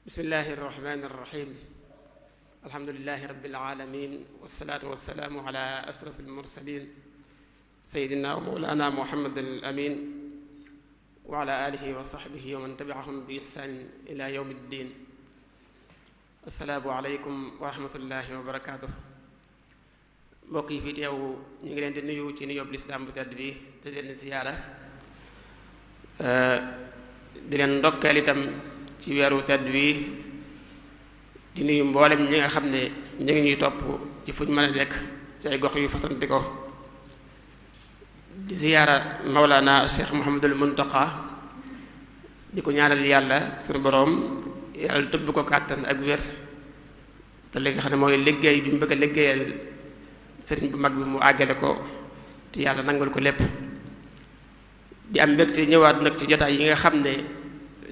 bismillahi irrahmani irrahim alhamdulilahi rabbil alamin wassalaatu wassalaamu ala ashraf almursalin sayidina wa mawlana muhammad al amin wa ala alihi wa sahbihi wa man tabiahum bi ihsanin ila yawmi ddin. assalaamu aleykum wa rahmatullahi wa barakatuh. mbokk yi fi teew ñu ngi leen di nuyu ci nuyoob lislaam bu tedd bi te leen di ziyaara di leen ndokkeel itam ci weeru tedd wi di nuyu mboolem ñi nga xam ne ñu ngi ñuy topp ci fuñ mën a nekk ci ay gox yu fasanti ko di ziyaara Mawlana Cheikh Mouhamadul Muntaqa di ko ñaanal yàlla sunu boroom yàlla tëbb ko kàttan ak wér te li nga xam ne mooy liggéey bi mu bëgg a liggéeyal sëriñ bu mag bi mu àggale ko te yàlla nangul ko lépp. di am mbégte ñëwaat nag ci jotaay yi nga xam ne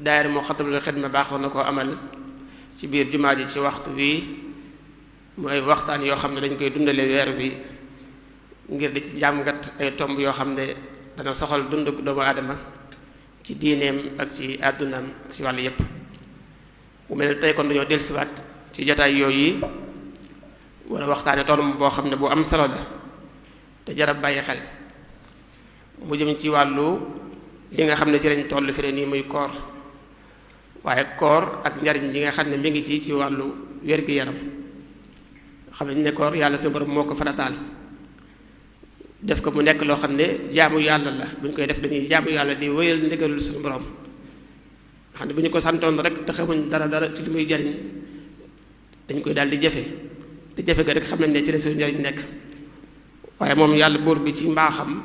daayira Muxaddamatul Xidma baaxoo na koo amal ci biir jumaa ji ci waxtu wi mooy waxtaan yoo xam ne dañ koy dundale weer bi ngir di ci jàngat ay tomb yoo xam ne dana soxal dundu doomu aadama ci diineem ak ci àddunaam ak ci wàllu yépp. mu mel ne tey kon dañoo dellusiwaat ci jotaay yooyu wala waxtaane tomb boo xam ne bu am solo la te jarab bàyyi xel mu jëm ci wàllu li nga xam ne ci lañ toll fi nii muy koor, waaye koor ak njariñ yi nga xam ne mi ngi ci wàllu wér-gi-yaram. xam nañ ne koor yàlla sa borom moo ko farataal def ko mu nekk loo xam ne jaamu yàlla la. bu ñu koy def dañuy jaamu yàlla di wéyal ndigalul suñu borom. xam ne bu ñu ko santoon rek te xamuñ dara ci li muy jariñ dañ koy daal di jëfe te jëfe ga rek xam nañ ne ci la suñu njariñ nekk. waaye moom yàlla buur bi ci mbaaxam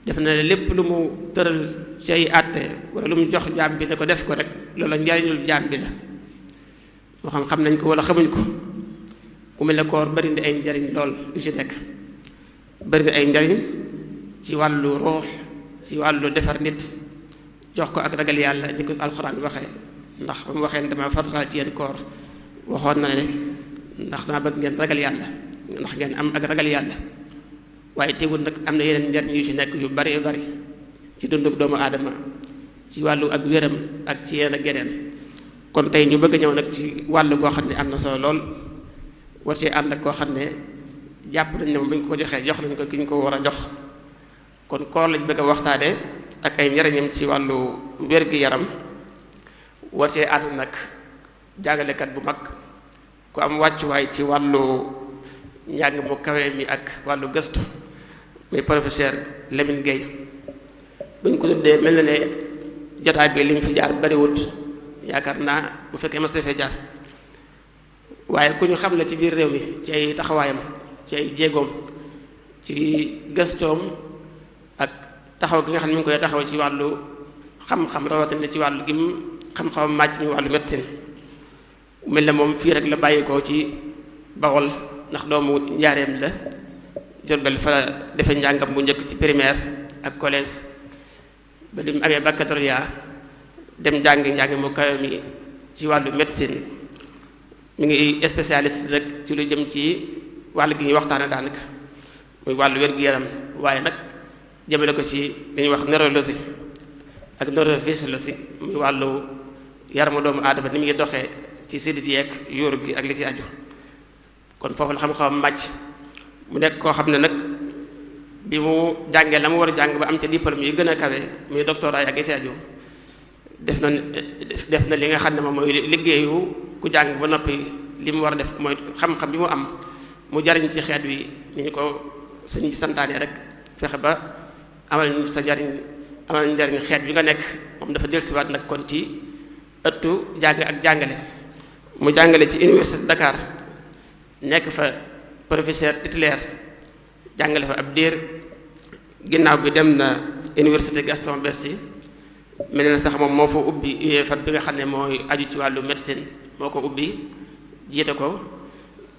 def na lépp lu mu tëral ci ay àtte wala lu mu jox jaam bi ne ko def ko rek loola njariñul jaam bi la. moo xam nañ ko wala xamuñ ko. ku mel ne koor bari na ay njariñ lool yu ci nekk. bari na ay njariñ ci wàllu ruux, ci wàllu defar nit, jox ko ak ragal yàlla ni ko alxuraan waxee. ndax ba mu waxee ne dama farataal ci yéen koor waxoon na ne ndax dama bëgg ngeen ragal yàlla, ndax ngeen am ak ragal yàlla. waaye teewul nag am na yeneen njariñ yu ci nekk yu bari ci dunduk doomu aadama ci wàllu ak wéram ak ci yenn ak yeneen. kon tey ñu bëgg ñëw nag ci wàllu goo xam ne am na solo lool war ci ànd ak koo xam ne jàpp nañ ne moom bu ñu ko joxee jox nañ ko ki ñu ko war a jox. kon koor lañ bëgg a waxtaane ak ay njariñam ci wàllu wér-gi-yaram. war cee ànd nag jàngalekat bu mag ku am wàccuwaay ci wàllu njàng mu kawe mi ak wàllu gëstu muy professeur Lamine Gueye. buñ ko tuddee mel na ne jotaay bi li mu fi jaar bariwut, yaakaar naa bu fekkee ma fee jaar. waaye ku ñu xam la ci biir réew mi ci ay taxawaayam, ci ay jéegoom, ci gëstoom ak taxaw gi nga xam ne mi ngi koy taxaw ci wàllu xam-xam rawatina ci wàllu gi mu xam-xamam màcc mi wàllu médecine. mel na moom fii rek la bàyyi ko ci Bawol ndax doomu njaareem la. Jurbel fa la defe njàngam bu njëkk ci primaire ak collège ba li mu amee baccalauréat dem njàng mu kawe mi ci wàllu médecine. mi ngi spécialiste rek ci lu jëm ci wàll gi ñuy waxtaane daanaka muy wàllu wér-gu-yaram, waaye nag jëmale ko ci li ñuy wax neurologie ak neurophysiologie muy wàllu yaramu doomu aadama ni mu ngi doxee ci sidit yeeg yóoru gi ak li ci aju. kon foofu la xam-xamam màcc. mu nekk koo xam ne nag bi mu jàngee la mu war a jàng ba am ca diplôme yi gën a kawe muy doctorat ak li ci aju def na li nga xam ne moom mooy liggéeyu ku jàng ba noppi. li mu war a def mooy xam-xam bi mu am mu jariñ ci xeet wi ni ñu ko sëñ bi santaane rek fexe ba amal njariñ xeet bi nga nekk. moom dafa dellusiwaat nag kon ci ëttu jàng ak jàngale. mu jàngale ci université Dakar nekk fa professeur titulaire jàngale fa ab diir. ginnaaw bi dem na université Gaston Berger mel na sax moom moo fa ubbi UFR bi nga xam ne mooy aju ci wàllu médecine moo ko ubbi jiite ko.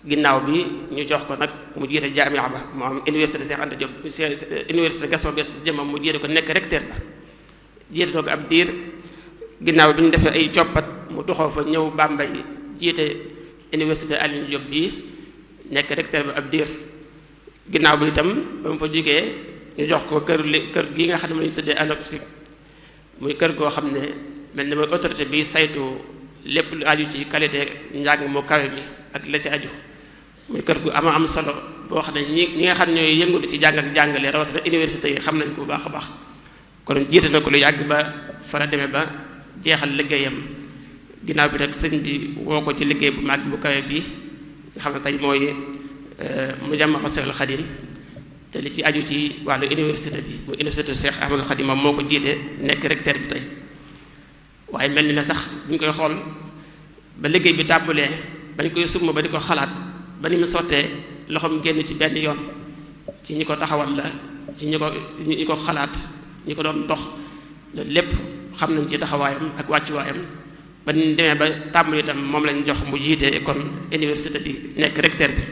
ginnaaw bi ñu jox ko nag mu jiite jaamia ba moom université Cheikh Anta Diop université Gaston Berger jëmmam mu jiite ko nekk recteur ba jiite ko ab diir. ginnaaw bi ñu defee ay coppat mu toxoo fa ñëw Bambey jiite université Alioune Diop bi nekk recteur ba ab diir. ginnaaw bi itam ba mu fa jógee ñu jox ko kër gi nga xam ne mu ñu tuddee ANOPSI muy kër goo xam ne mel ni mooy autorité bi saytu lépp lu aju ci qualité njàng mu kawe mi ak la ci aju muy kër gu am solo boo xam ne ñi nga xam ne ñooy yëngu ci jàng ak jàngale rawatina université yi xam nañ ko bu baax a baax kon jiite na ko lu yàgg ba fa la demee ba jeexal liggéeyam ginnaaw bi nag sëñ bi woo ko ci liggéey bu mag bu kawe bi nga xam ne tey mooy Mujamma Seexul Xadim te li ci aju ci wàllu université bi muy université Cheikh Ahmadou Khadim moom moo ko jiite nekk recteur bi tey waaye mel ni na sax bu ñu koy xool ba liggéey bi tàmbalee bañ koy summa ba di ko xalaat ba ni mu sottee loxoom génn ci benn yoon ci ñi ko taxawal la ci ñi ko xalaat ñi ko doon dox loolu lépp xam nañ ci taxawaayam ak wàccuwaayam ba ni demee ba tàmbali itam moom lañ jox mu jiite kon université bi nekk recteur bi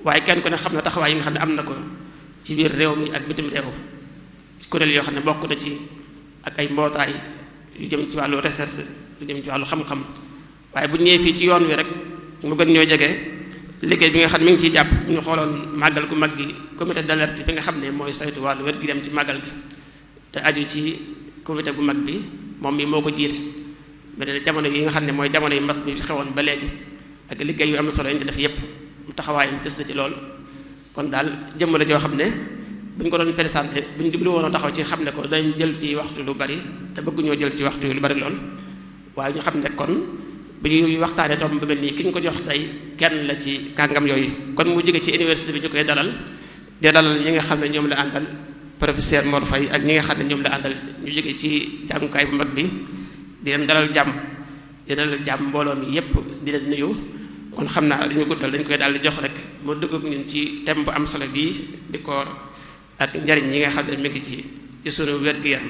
waaye kenn ku ne xam na taxawaay yi nga xam ne am na ko ci biir réew mi ak bitim réew kuréel yoo xam ne bokk na ci ak ay mbootaay yu jëm ci wàllu recherche yu jëm ci wàllu xam-xam waaye bu ñëwee fii ci yoon wi rek mu gën ñoo jege liggéey bi nga xam ne mi ngi ciy jàpp bu ñu xooloon màggal gu mag gi comité d'alerte bi nga xam ne mooy saytu wàllu wér gi dem ci màggal gi te aju ci comité bu mag bi moom mi moo ko jiite mais ne jamono yi nga xam ne mooy jamono yi mbas mi fi xewoon ba léegi ak liggéey yu am na solo yi ñu ci def yépp mu taxawaayam gis na ci lool kon daal jëmm la joo xam ne bu ñu ko doon présenté bu ñu jublu woon a taxaw ci xam ne ko dañ jël ci waxtu lu bari te bëgguñoo jël ci waxtu lu bari lool waaye ñu xam ne kon bu ñuy waxtaanee tomb bu mel nii ki ñu ko jox tey kenn la ci kàngam yooyu kon mu jóge ci université bi ñu koy dalal di dalal ñi nga xam ne ñoom la àndal professeur Mor Faye ak ñi nga xam ne ñoom la àndal ñu jóge ci jàngukaay bu mag bi di leen dalal jàmm mbooloo mi yépp di leen nuyu kon xam naa dañu guddal dañ koy daal di jox rek mu dugg ak ñun ci thème bu am solo bii di koor ak njariñ yi nga xam ne mi ngi ci sunu wér-gu-yaram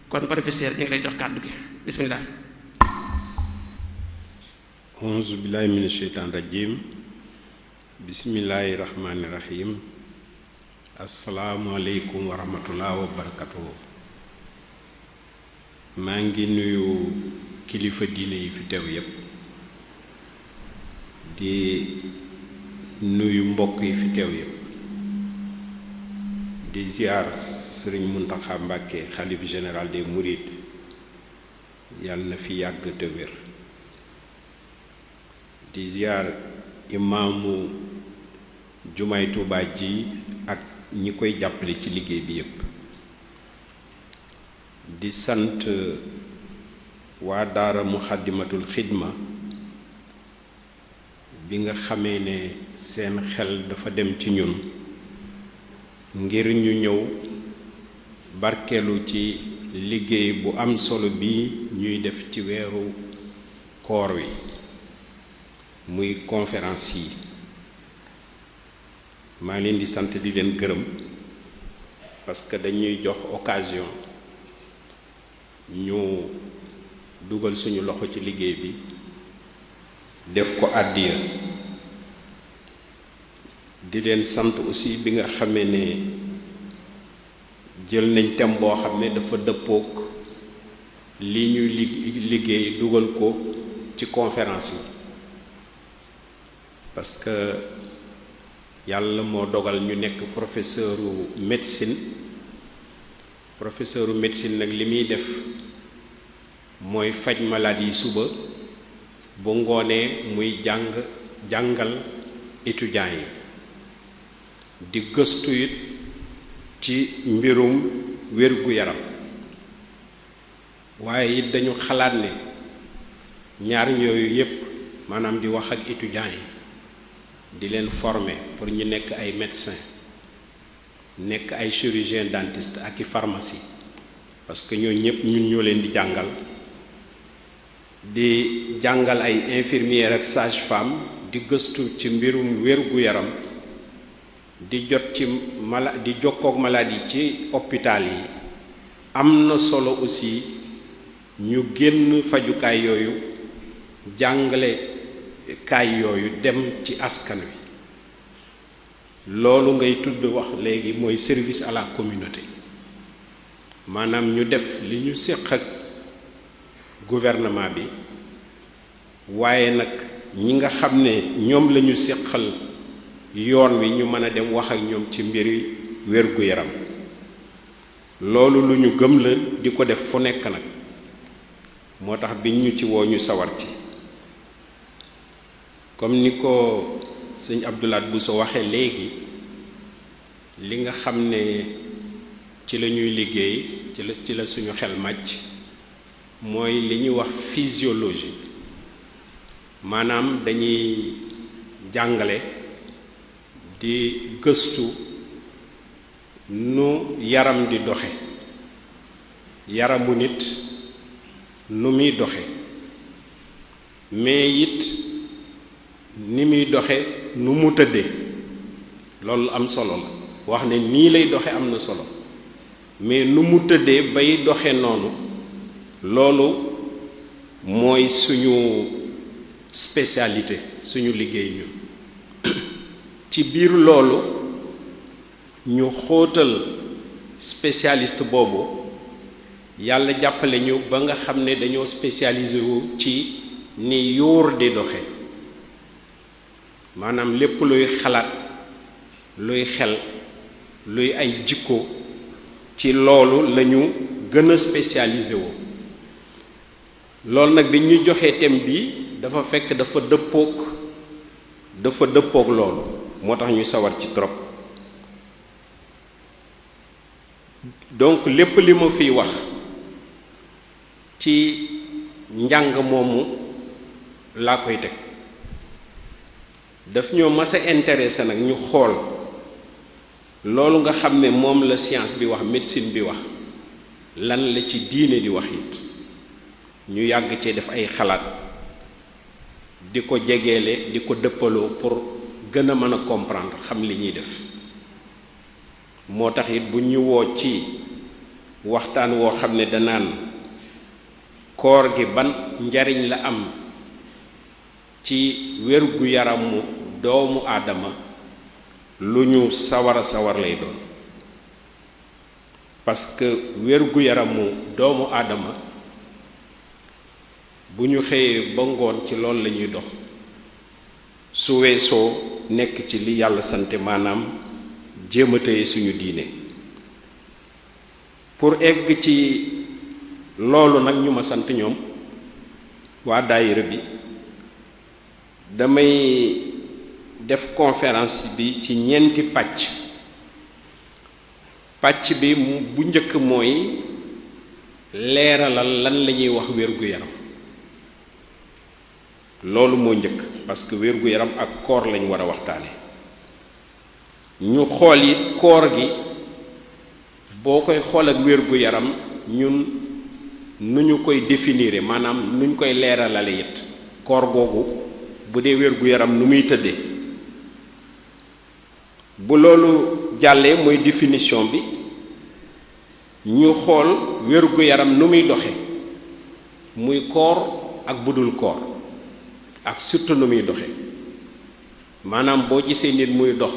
kon professeur ñu ngi lay jox kàddu gi bismillah. auzu billahi mina sheytaan rajim bismillahi rahmani rahim asalaamualeykum wa rahmatullah wa barakatuhu. maa ngi nuyu kilifa diine yi fi teew yépp di nuyu mbokk yi fi teew yépp di ziar sëriñ Muntaxa Mbàkke xalif général des mourides yàlla na fi yàgg te wér di ziar imaamu jumaay Tuubaa ji ak ñi koy jàppale ci liggéey bi yépp di sant waa daara Muxaddamatul Xidma bi nga xamee ne seen xel dafa dem ci ñun ngir ñu ñëw barkeelu ci liggéey bu am solo bi ñuy def ci weeru koor wi muy conférence yi maa ngi leen di sant di leen gërëm parce que dañuy jox occasion ñu dugal suñu loxo ci liggéey bi def ko àddiya di leen sant aussi bi nga xamee ne jël nañ thème boo xam ne dafa dëppook li ñuy liggéey dugal ko ci conférence yi parce que yàlla moo dogal ñu nekk professeuru médecine nag li muy def mooy faj maladie yi suba bu ngoonee muy jàngal étudiants yi di gëstu it ci mbirum wér-gu-yaram waaye it dañu xalaat ne ñaar yooyu yépp maanaam di wax ak étudiants yi di leen former pour ñu nekk ay médecins nekk ay chirurgien dentiste ak i pharmacie parce que ñoo ñëpp ñun ñoo leen di jàngal ay infirmière ak sage-femme di gëstu ci mbirum wér-gu-yaram di jot ci di jokkook maladie ci hôpital yi am na solo aussi ñu génn fajukaay yooyu jàngale kaay yooyu dem ci askan wi loolu ngay tudd wax léegi mooy service à la communauté maanaam ñu def li ñu séq ak gouvernement bi waaye nag ñi nga xam ne ñoom lañu séqal yoon wi ñu mën a dem wax ak ñoom ci mbiri wér-gu-yaram loolu lu ñu gëm la di ko def fu nekk nag moo tax biñ ñu ci woo ñu sawar ci comme ni ko sëñ Abdoulaat Bousso waxee léegi li nga xam ne ci la ñuy liggéey ci la suñu xel màcc mooy li ñuy wax physiologie maanaam dañuy jàngale di gëstu nu yaram di doxe yaramu nit nu muy doxe mais it ni muy doxe nu mu tëddee loolu am solo la wax ne nii lay doxe am na solo mais nu mu tëddee bay doxe noonu loolu mooy suñu spécialité suñu liggéey ñun ci biir loolu ñu xóotal spécialiste boobu yàlla jàppale ñu ba nga xam ne dañoo spécialisé wu ci ni yóor di doxe maanaam lépp luy xalaat luy xel luy ay jikko ci loolu lañu gën a spécialisé wu loolu nag bi ñu joxee thème bi dafa fekk dafa dëppook loolu moo tax ñu sawar ci trop donc lépp li ma fiy wax ci njàng moomu laa koy teg daf ñoo mas a intéressé nag ñu xool loolu nga xam ne moom la science bi wax médecine bi wax lan la ci diine di wax it ñu yàgg cee def ay xalaat di ko jegeele di ko dëppaloo pour gën a mën a comprendre xam li ñuy def moo tax it bu ñu woo ci waxtaan woo xam ne danaan koor gi ban njariñ la am ci wérgu yaramu doomu aadama lu ñu sawar lay doon parce que wérgu yaramu doomu aadama bu ñu xëyee ba ngoon ci loolu la ñuy dox su weesoo nekk ci li yàlla sante maanaam jéem a téye suñu diine pour egg ci loolu nag ñu ma sant ñoom waa daayira bi damay def conférence bi ci ñeenti pàcc bi bu njëkk mooy leeralal lan la ñuy wax wér-gu-yaram loolu moo njëkk parce que wér-gu-yaram ak koor lañ war a waxtaane ñu xool it koor gi boo koy xool ak wér-gu-yaram ñun nu ñu koy définir maanaam nu ñu koy leeralale it koor googu bu dee wér-gu-yaram nu muy tëddee bu loolu jàllee mooy définition bi ñu xool wér-gu-yaram nu muy doxe muy koor ak budul koor ak surtout nu muy doxe maanaam boo gisee nit muy dox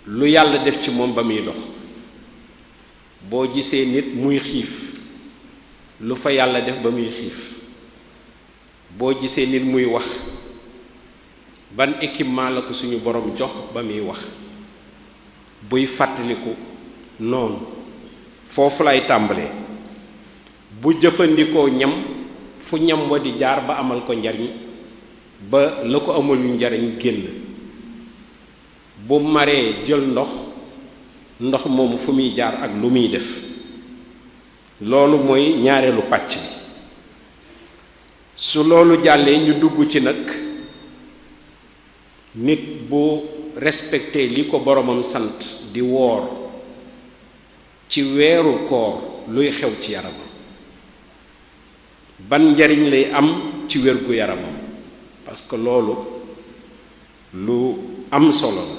lu yàlla def ci moom ba muy dox boo gisee nit muy xiif lu fa yàlla def ba muy xiif boo gisee nit muy wax ban équipement la ko suñu borom jox ba muy wax buy fàttaliku noonu foofu lay tàmbalee bu jëfandikoo ñam fu ñam wa di jaar ba amal ko njariñ ba la ko amal yu njariñ génn bu maree jël ndox moomu fu muy jaar ak lu muy def loolu mooy ñaareelu pàcc bi su loolu jàllee ñu dugg ci nag nit bu respecté li ko boromam sant di woor ci weeru koor luy xew ci yaramam ban njariñ lay am ci wérgu yaramam parce que loolu lu am solo la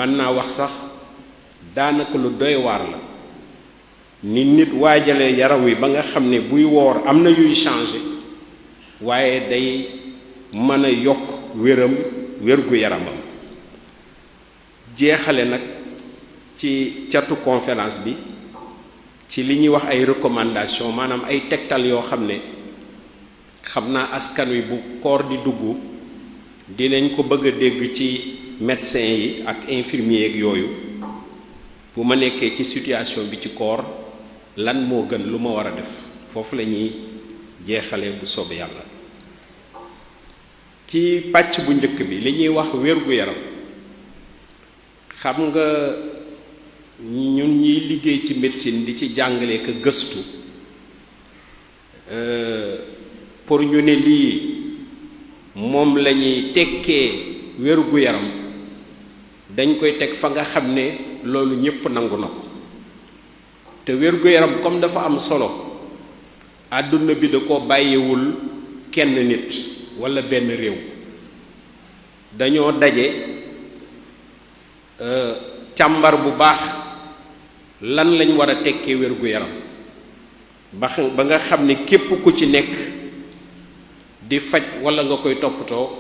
mën naa wax sax daanaka lu doy waar la ni nit waajalee yaram wi ba nga xam ne buy woor am na yuy changer waaye day mën a yokk wérgu yaramam jeexale nag ci catu conférence bi ci li ñuy wax ay recommandation maanaam ay tegtal yoo xam ne xam naa askan wi bu koor di dugg dinañ ko bëgg a dégg ci médecin yi ak infirmier ak yooyu bu ma nekkee ci situation bi ci koor lan moo gën lu ma war a def foofu la ñuy jeexalee bu soobee yàlla. ci pàcc bu njëkk bi li ñuy wax wér-gu-yaram xam nga ñun ñiy liggéey ci médecine di ci jàngale ko gëstu pour ñu ne lii moom la ñuy tekkee wér-gu-yaram dañ koy teg fa nga xam ne loolu ñépp nangu na ko te wér-gu-yaram comme dafa am solo àdduna bi da ko bàyyiwul kenn nit walla benn réew dañoo daje càmbar bu baax lan lañ war a tekkee wér-gu-yaram ba nga xam ne képp ku ci nekk di faj walla nga koy toppatoo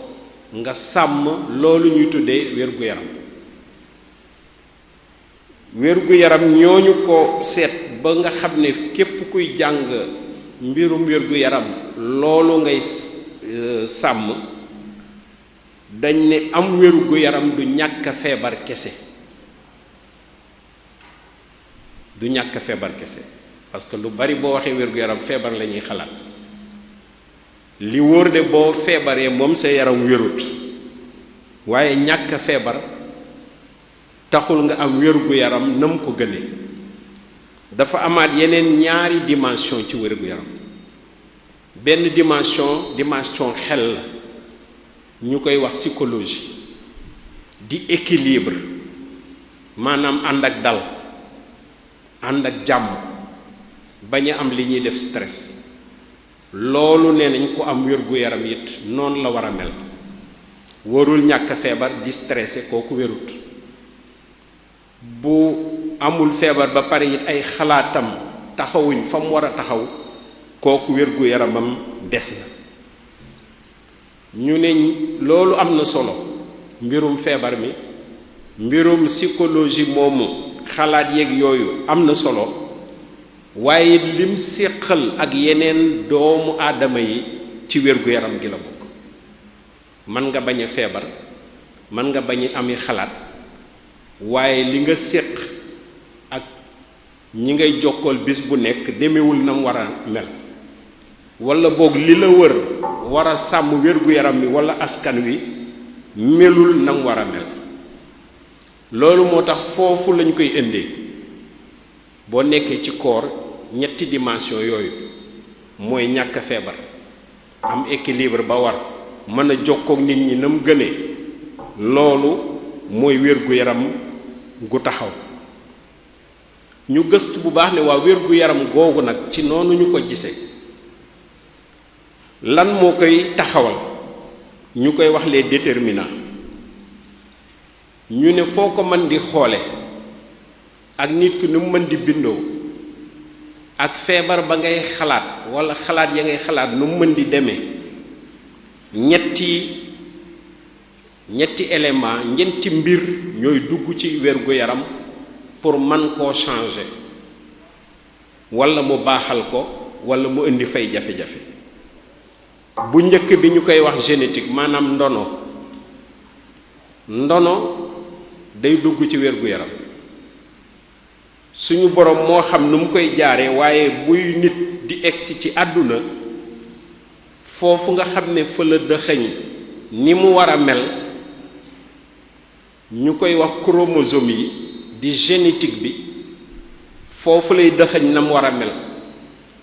nga sàmm loolu ñuy tuddee wér-gu-yaram wér-gu-yaram ñooñu ko seet ba nga xam ne képp kuy jàng mbirum wér-gu-yaram loolu ngay sàmm dañ ne am wér-gu-yaram du ñàkk a feebar kese du ñàkk a feebar kese parce que lu bari boo waxee wér-gu-yaram feebar la ñuy xalaat li wóor de boo feebaree moom sa yaram wérut waaye ñàkk a feebar taxul nga am wér-gu-yaram nam ko gënee dafa amaat yeneen ñaari dimension ci wér-gu-yaram benn dimension xel la ñu koy wax psychologie di équilibre maanaam ànd ak dal ànd ak jàmm bañ a am li ñuy def stress loolu nee nañ ko am wér-gu-yaram it noonu la war a mel warul ñàkk feebar di stressé kooku wérut bu amul feebar ba pare it ay xalaatam taxawuñ fa mu war a taxaw kooku wér-gu-yaramam des na ñu ne loolu am na solo mbirum feebar mi mbirum psychologie moomu xalaat yeeg yooyu am na solo waaye lim séqal ak yeneen doomu aadama yi ci wér-gu-yaram gi la bokk mën nga bañ a feebar mën nga bañ a ami xalaat waaye li nga séq ak ñi ngay jokkool bis bu nekk demewul na mu war a mel walla boog li la wër war a sàmm wér-gu-yaram mi walla askan wi melul na mu war a mel loolu moo tax foofu lañ koy indee boo nekkee ci koor ñetti dimension yooyu mooy ñàkk a feebar am équilibre ba war mën a jokkook nit ñi na mu gënee loolu mooy wér-gu-yaram gu taxaw ñu gëstu bu baax ne waa wér-gu-yaram googu nag ci noonu ñu ko gisee lan moo koy taxawal ñu koy wax les déterminants ñu ne foo ko mën di xoole ak nit ki nu mu mën di bindoo ak feebar ba ngay xalaat walla xalaat ya ngay xalaat nu mu mën di demee ñetti élément ñetti mbir ñooy dugg ci wér-gu-yaram pour man koo changer walla mu baaxal ko walla mu indi fay jafe-jafe bu njëkk bi ñu koy wax génétique maanaam ndono day dugg ci wér-gu-yaram suñu borom moo xam nu mu koy jaare waaye buy nit di egsi ci àdduna foofu nga xam ne fa la dëxëñ ni mu war a mel ñu koy wax chromosome yi di génétique bi foofu lay dëxëñ na mu war a mel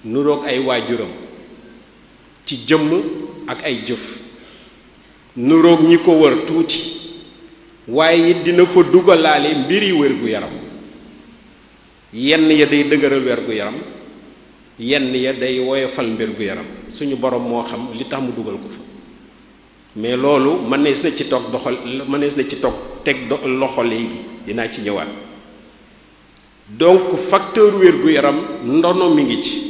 nuroog ay waajuram ci jëmm ak ay jëf nuroog ñi ko wër tuuti waaye it dina fa dugalaale mbiri wér-gu-yaram yenn ya day dëgëral wér-gu-yaram yenn ya day woyofal wér-gu-yaram suñu borom moo xam li tax mu dugal ko fa mais loolu mënees na ci toog teg loxo léegi dinaa ci ñëwaat donc facteur wér-gu-yaram ndono mi ngi ci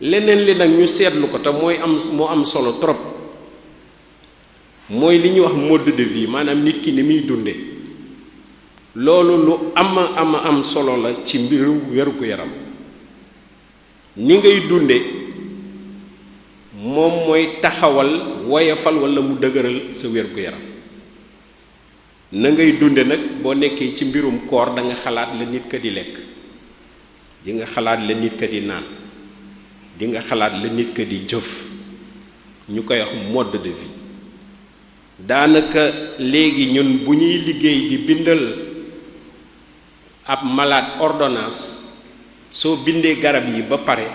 leneen li nag ñu seetlu ko te moo am solo trop mooy li ñuy wax mode de vie maanaam nit ki ni muy dunde loolu lu am solo la ci mbiru wér-gu-yaram ni ngay dunde moom mooy taxawal woyofal walla mu dëgëral sa wér-gu-yaram na ngay dunde nag boo nekkee ci mbirum koor da nga xalaat la nit ka di lekk di nga xalaat la nit ka di naan di nga xalaat la nit ka di jëf ñu koy wax mode de vie. daanaka léegi ñun bu ñuy liggéey di bindal ab malade ordonnance soo bindee garab yi ba pare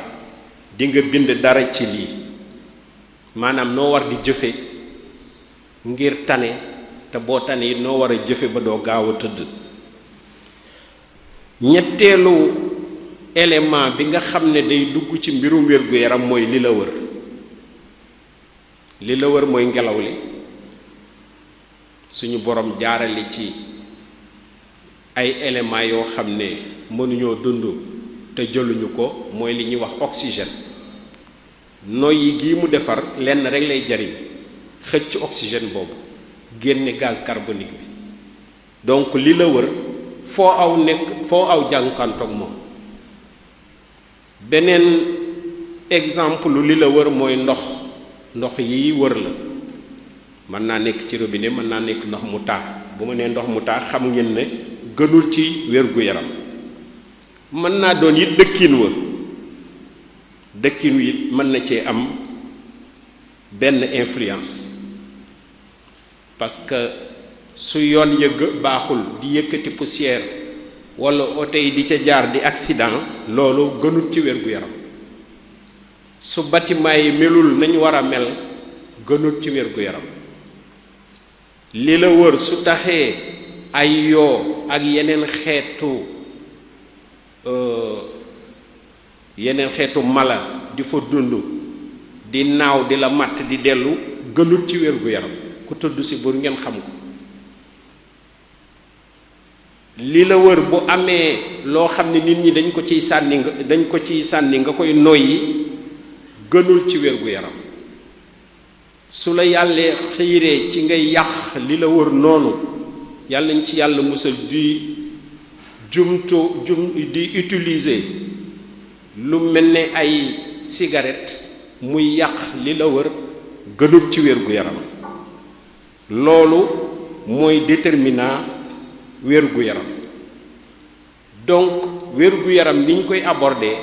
di nga bind dara ci lii maanaam noo war di jëfe ngir tane te boo tane it noo war a jëfe ba doo gaaw a tëdd. ñetteelu élément bi nga xam ne day dugg ci mbirum wér-gu-yaram mooy li la wër. li la wër mooy ngelaw li suñu borom jaarale ci ay éléments yoo xam ne mënuñoo dund te jëluñu ko mooy li ñuy wax oxygène. noyyi gii mu defar lenn rek lay jariñ xëcc oxygène boobu génne gaz carbonique bi donc li la wër foo aw jànkantoog moom. beneen exemple li la wër mooy ndox yi wër la mën naa nekk ci robinet mën naa nekk ndox mu taa. bu ma nee ndox mu taa xam ngeen ne gënul ci wér-gu-yaram. mën naa doon it dëkkin wi it mën na cee am benn influence parce que su yoon yëgg baaxul di yëkkati poussière walla oto yi di ca jaar di accident loolu gënul ci wér-gu-yaram. su bâtiment yi melul nañ war a mel gënut ci wér-gu-yaram. li la wër su taxee ay yoo ak yeneen xeetu mala di fa dund di naaw di la matt di dellu gënut ci wér-gu-yaram ku tudd si bur ngeen xam ko. li la wër bu amee loo xam ne nit ñi dañ ko ciy sànni nga koy noyyi gënul ci wér-gu-yaram. su la yàlla xiiree ci ngay yàq li la wër noonu yàlla nañ ci yàlla musal di utiliser lu mel ne ay cigarette muy yàq li la wër gënul ci wér-gu-yaram. loolu mooy déterminant wér-gu-yaram. donc wér-gu-yaram ni ñu koy aborder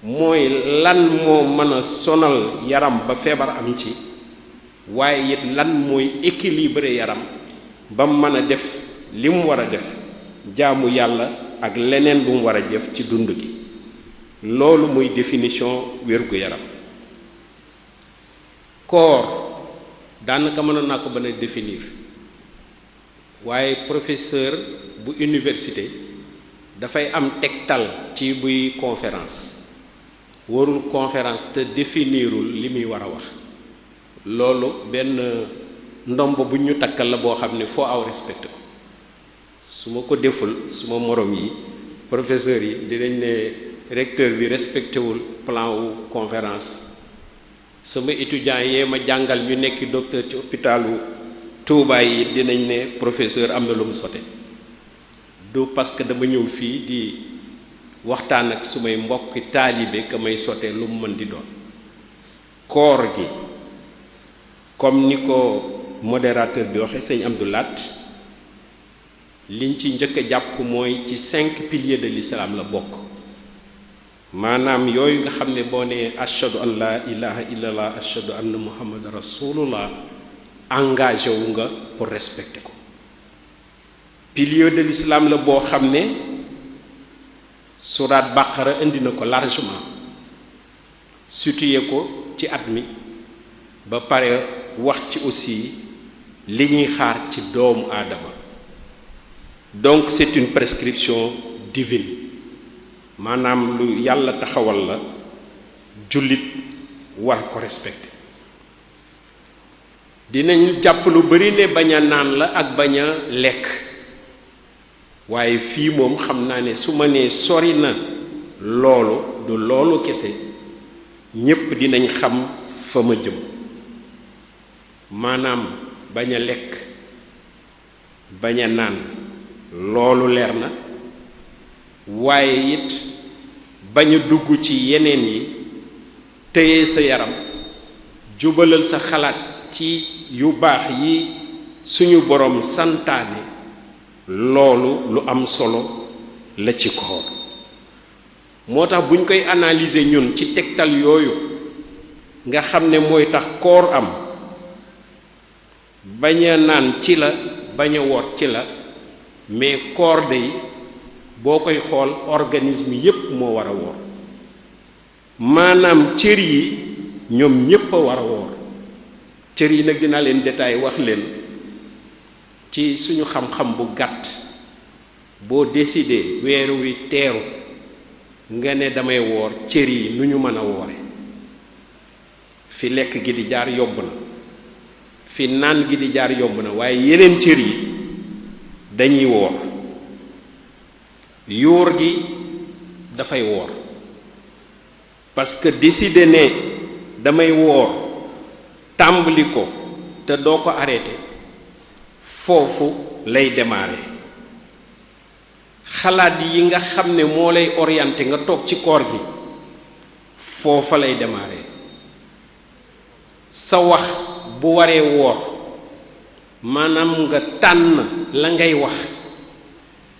mooy lan moo mën a sonal yaram ba feebar am ci waaye it lan mooy équilibrer yaram ba mën a def li mu war a def jaamu yàlla ak leneen lu mu war a jëf ci dund gi. loolu muy définition wér-gu-yaram. koor daanaka mënoon naa ko mën a définir waaye professeur bu université dafay am tegtal ci buy conférence warul conférence te définirul li muy war a wax. loolu benn ndomb bu ñu takkal la boo xam ne foo aw respecté ko. su ma ko deful suma morom yi professeur yi dinañ ne recteur bi respecté wul plan wu conférence. sama étudiant yee ma jàngal ñu nekk docteur ci hôpitalu Touba yi dinañ ne professeur am na lu mu sote. du parce que dama ñëw fii di waxtaan ak sumay mbokki taalibe ka may sote lu mu mën di doon. koor gi comme ni ko modérateur bi waxe sëñ Abdou Lat liñ ci njëkk a jàpp mooy ci 5 piliers de l'islam la bokk. maanaam yooyu nga xam ne boo nee ashhadu an la ilaha illallah ashhadu anna muhammad rasulullah engagé wu nga pour respecter ko. pilier de l'islam la boo xam ne surat Baqara indi na ko largement situé ko ci at mi ba pare wax ci aussi li ñuy xaar ci doomu aadama. donc c'est une prescription divine maanaam lu yàlla taxawal la jullit war ko respecter. dinañ jàpp lu bari ne bañ a naan la ak bañ a lekk waaye fii moom xam naa ne su ma nee sori na loolu du loolu kese ñépp dinañ xam fa ma jëm. maanaam bañ a lekk bañ a naan loolu leer na waaye it bañ a dugg ci yeneen yi téye sa yaram jubalal sa xalaat ci yu baax yi suñu borom santaane loolu lu am solo la ci koor. moo tax buñ koy analyser ñun ci tegtal yooyu nga xam ne mooy tax koor am bañ a naan ci la bañ a woor ci la mais koor day boo koy xool organisme yépp moo war a woor maanaam cër yi ñoom ñépp a war a woor cër yi nag dinaa leen détail wax leen ci suñu xam-xam bu gàtt boo décidé weeru wi teeru nga ne damay woor cër yi nu ñu mën a woore fi lekk gi di jaar yomb na fi naan gi di jaar yomb na waaye yeneen cër yi dañuy woor yuur gi dafay woor parce que décider ne damay woor tàmbali ko te doo ko arrêté foofu lay démarrer xalaat yi nga xam ne moo lay orienté nga toog ci koor gi foofa lay démarrer sa wax bu waree woor maanaam nga tànn la ngay wax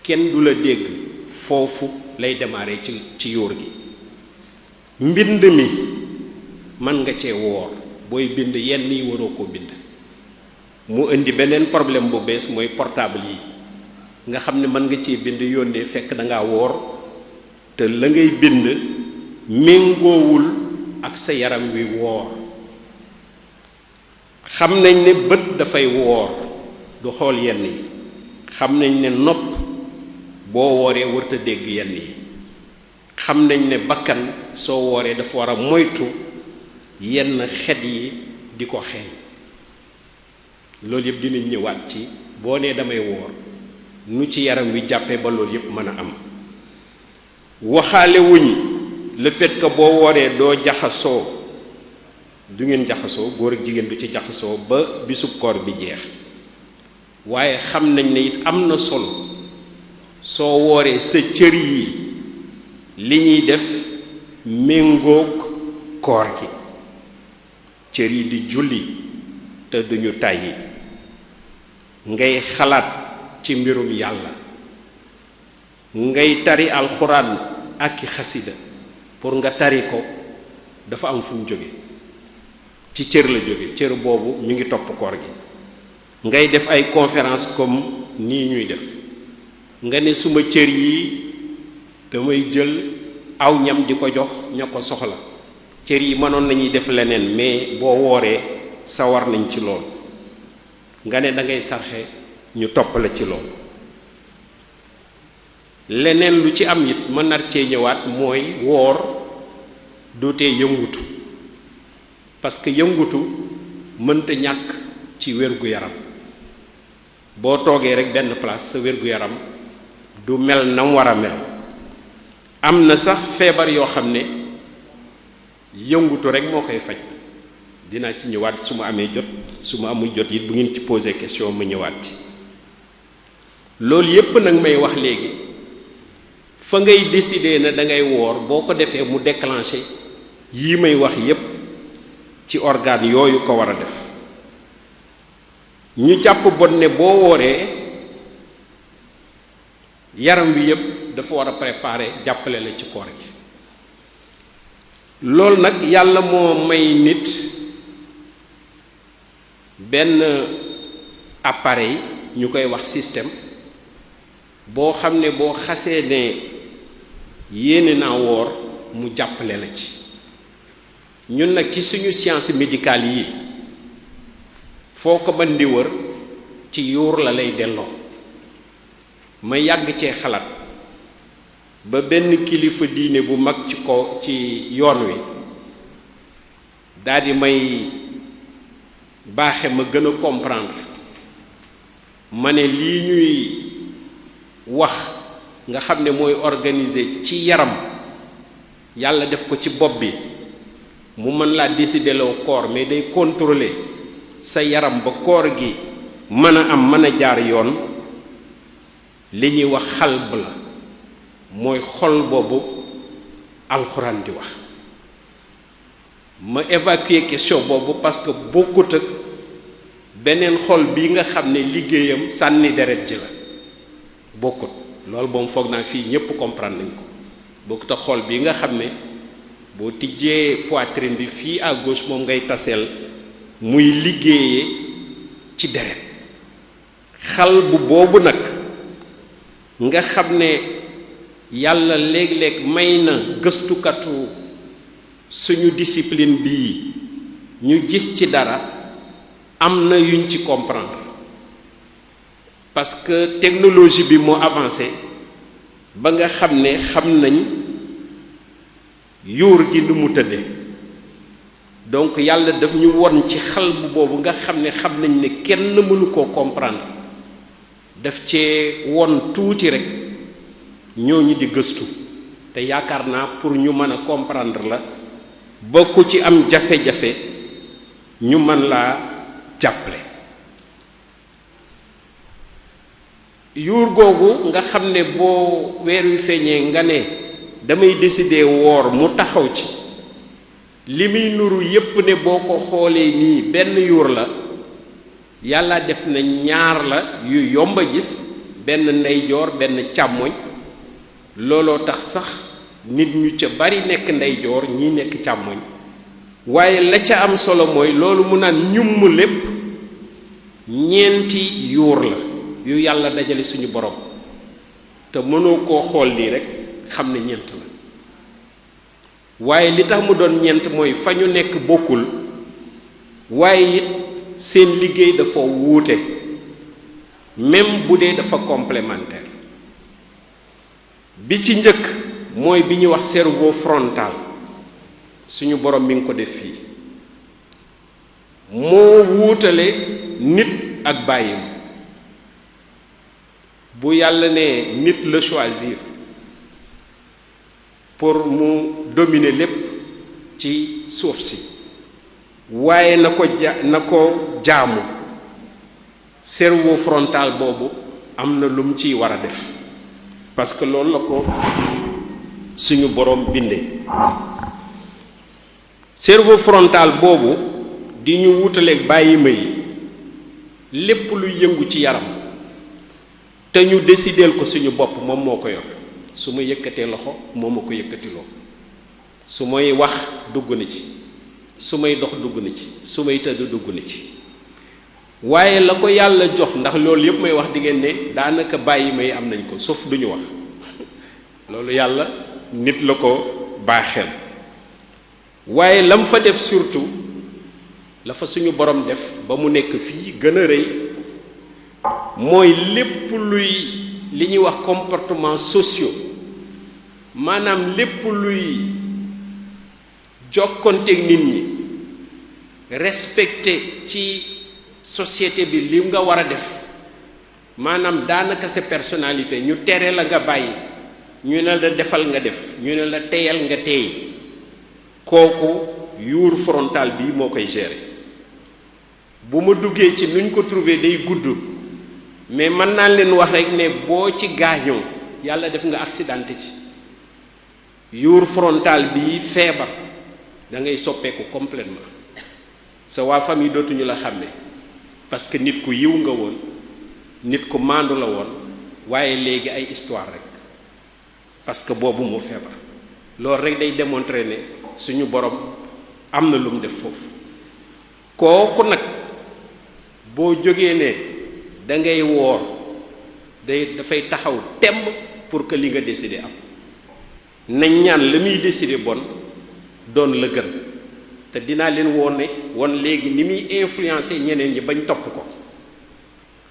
kenn du la dégg foofu lay démarrer ci yóor gi mbind mi mën nga cee woor booy bind yenn yi waroo koo bind mu indi beneen problème bu bees mooy portable yi nga xam ne mën nga cee bind yónnee fekk da ngaa woor te la ngay bind méngoowul ak sa yaram wi woor xam nañ ne bët dafay woor du xool yenn yi xam nañ ne nopp boo wooree warta dégg yenn yi xam nañ ne bakkan soo wooree dafa war a moytu yenn xet yi di ko xeeñ loolu yëpp dinañ ñëwaat ci boo nee damay woor nu ci yaram wi jàppee ba loolu yëpp mën a am waxaale wuñ le fait que boo wooree doo jaxasoo du ngeen jaxasoo góor ak jigéen du ci jaxasoo ba bisub koor bi jeex waaye xam nañ ne it am na solo soo wooree sa cër yi li ñuy def méngoog koor gi cër yi di julli te duñu tàyyi ngay xalaat ci mbirum yàlla ngay tari alxuraan ak i xasida pour nga tari ko dafa am fu mu jóge ci cër la jóge cër boobu mi ngi topp koor gi ngay def ay conférence comme nii ñuy def nga ne suma cër yi damay jël aw ñam di ko jox ña ko soxla cër yi mënoon nañuy def leneen mais boo wooree sawar nañ ci lool nga ne da ngay sarxe ñu topp la ci lool leneen lu ci am it mën nar cee ñëwaat mooy woor dootee yëngutu parce que yëngutu mënta ñàkk ci wér-gu-yaram boo toogee rek benn place sa wér-gu-yaram du mel na mu war a mel am na sax feebar yoo xam ne yëngutu rek moo koy faj dinaa ci ñëwaat su ma amee jot su ma amul jot it bu ngeen ci posé question ma ñëwaat ci loolu yépp nag may wax léegi fa ngay décider ne da ngay woor boo ko defee mu déclenché yii may wax yépp ci organe yooyu ko war a def ñu jàpp bon ne boo wooree yaram wi yépp dafa war a préparer jàppale la ci koor gi loolu nag yàlla moo may nit benn appareil ñu koy wax système boo xam ne boo xasee ne yéene naa woor mu jàppale la ci ñun nag ci suñu science médicale yi foo ko mën di wër ci yuur la lay delloo ma yàgg cee xalaat ba benn kilifa diine bu mag ci ko ci yoon wi daldi may baaxe ma gën a comprendre ma ne lii ñuy wax nga xam ne mooy organiser ci yaram yàlla def ko ci bopp bi mu mën laa décider loo koor mais day contrôler sa yaram ba koor gi mën a am mën a jaar yoon li ñuy wax xalb la mooy xol boobu alxuraan di wax ma évacuer question boobu parce que bokkut ak beneen xol bii nga xam ne liggéeyam sànni deret ji la bokkut loolu moom foog naa fii ñépp comprendre nañ ko bokkut ak xol bi nga xam ne boo tijjee poitrine bi fii à gauche moom ngay taseel muy liggéeyee ci deret. xal bu boobu nag nga xam ne yàlla léeg-léeg may na gëstukatu suñu discipline bii ñu gis ci dara, am na yuñ ci comprendre parce que technologie bi moo avancé ba nga xam ne xam nañ yuur gi nu mu tëdde. donc yàlla daf ñu won ci xal bu boobu nga xam nañ ne kenn mënu koo comprendre, daf cee won tuuti rek ñooñu di gëstu te yaakaar naa pour ñu mën a comprendre la ba ku ci am jafe-jafe ñu mën laa jàppale. yuur googu nga xam ne boo weer wi feeñee nga ne damay décider woor mu taxaw ci, li muy nuru yépp ne boo ko xoolee nii benn yuur la, yàlla def na ñaar la yu yomb a gis, benn ndeyjoor benn càmmoñ. looloo tax sax nit ñu ca bari nekk ndeyjoor ñii nekk càmmoñ, waaye la ca am solo mooy loolu mu naan ñumm lépp ñeenti yuur la yu yàlla dajale suñu borom, te mënoo koo xool nii rek xam ne ñeent la. waaye li tax mu doon ñeent mooy fa ñu nekk bokkul, waaye it seen liggéey dafa wuute, même bu dee dafa complémentaire. bi ci njëkk mooy bi ñuy wax cerveau frontal, suñu borom mi ngi ko def fii, moo wuutale nit ak bàyyi ma. bu yàlla ne nit la choisir pour mu dominer lépp ci suuf si, waaye na ko jaamu, cerveau frontal boobu am na lu mu ciy war a def, parce que loolu la ko suñu borom bindee. cerveau frontal boobu di ñu wutaleeg bàyyi ma yi lépp luy yëngu ci yaram te ñu décideel ko suñu bopp moom moo ko yor. su ma yëkkatee loxo moo ma ko yëkkatiloo, su may wax dugg na ci, su may dox dugg na ci, su may tëdd dugg na ci. waaye la ko yàlla jox, ndax loolu yëpp may wax di ngeen ne daanaka bàyyi may am nañ ko sauf duñu wax loolu yàlla nit la ko baaxeel. waaye lam fa def surtout la fa suñu borom def ba mu nekk fii gën a rëy mooy lépp luy li ñuy wax comportement sociaux, maanaam lépp luy jokkonteeg nit ñi, respecté ci société bi li nga war a def, maanaam daanaka sa personnalité ñu tere la nga bàyyi, ñu ne la defal nga def, ñu ne la teyal nga teey, kooku yuur frontal bi moo koy gérer. bu ma duggee ci nuñ ko trouver day gudd, mais mën naa leen wax rek ne boo ci gaañoo yàlla def nga accidenté ci, yuur frontal bi feebar da ngay soppeeku complètement, sa waa famille dootuñu la xàmme, parce que nit ku yiw nga woon, nit ku maandu la woon, waaye léegi ay histoire rek, parce que boobu moo feebar. loolu rek day démontrer ne suñu borom am na lu mu def foofu. kooku nag boo jógee ne da ngay woor dafay taxaw temm pour que li nga décider am, nañ ñaan la muy décider bon doon la gën. te dinaa leen won léegi ni muy influencer ñeneen ñi bañ topp ko.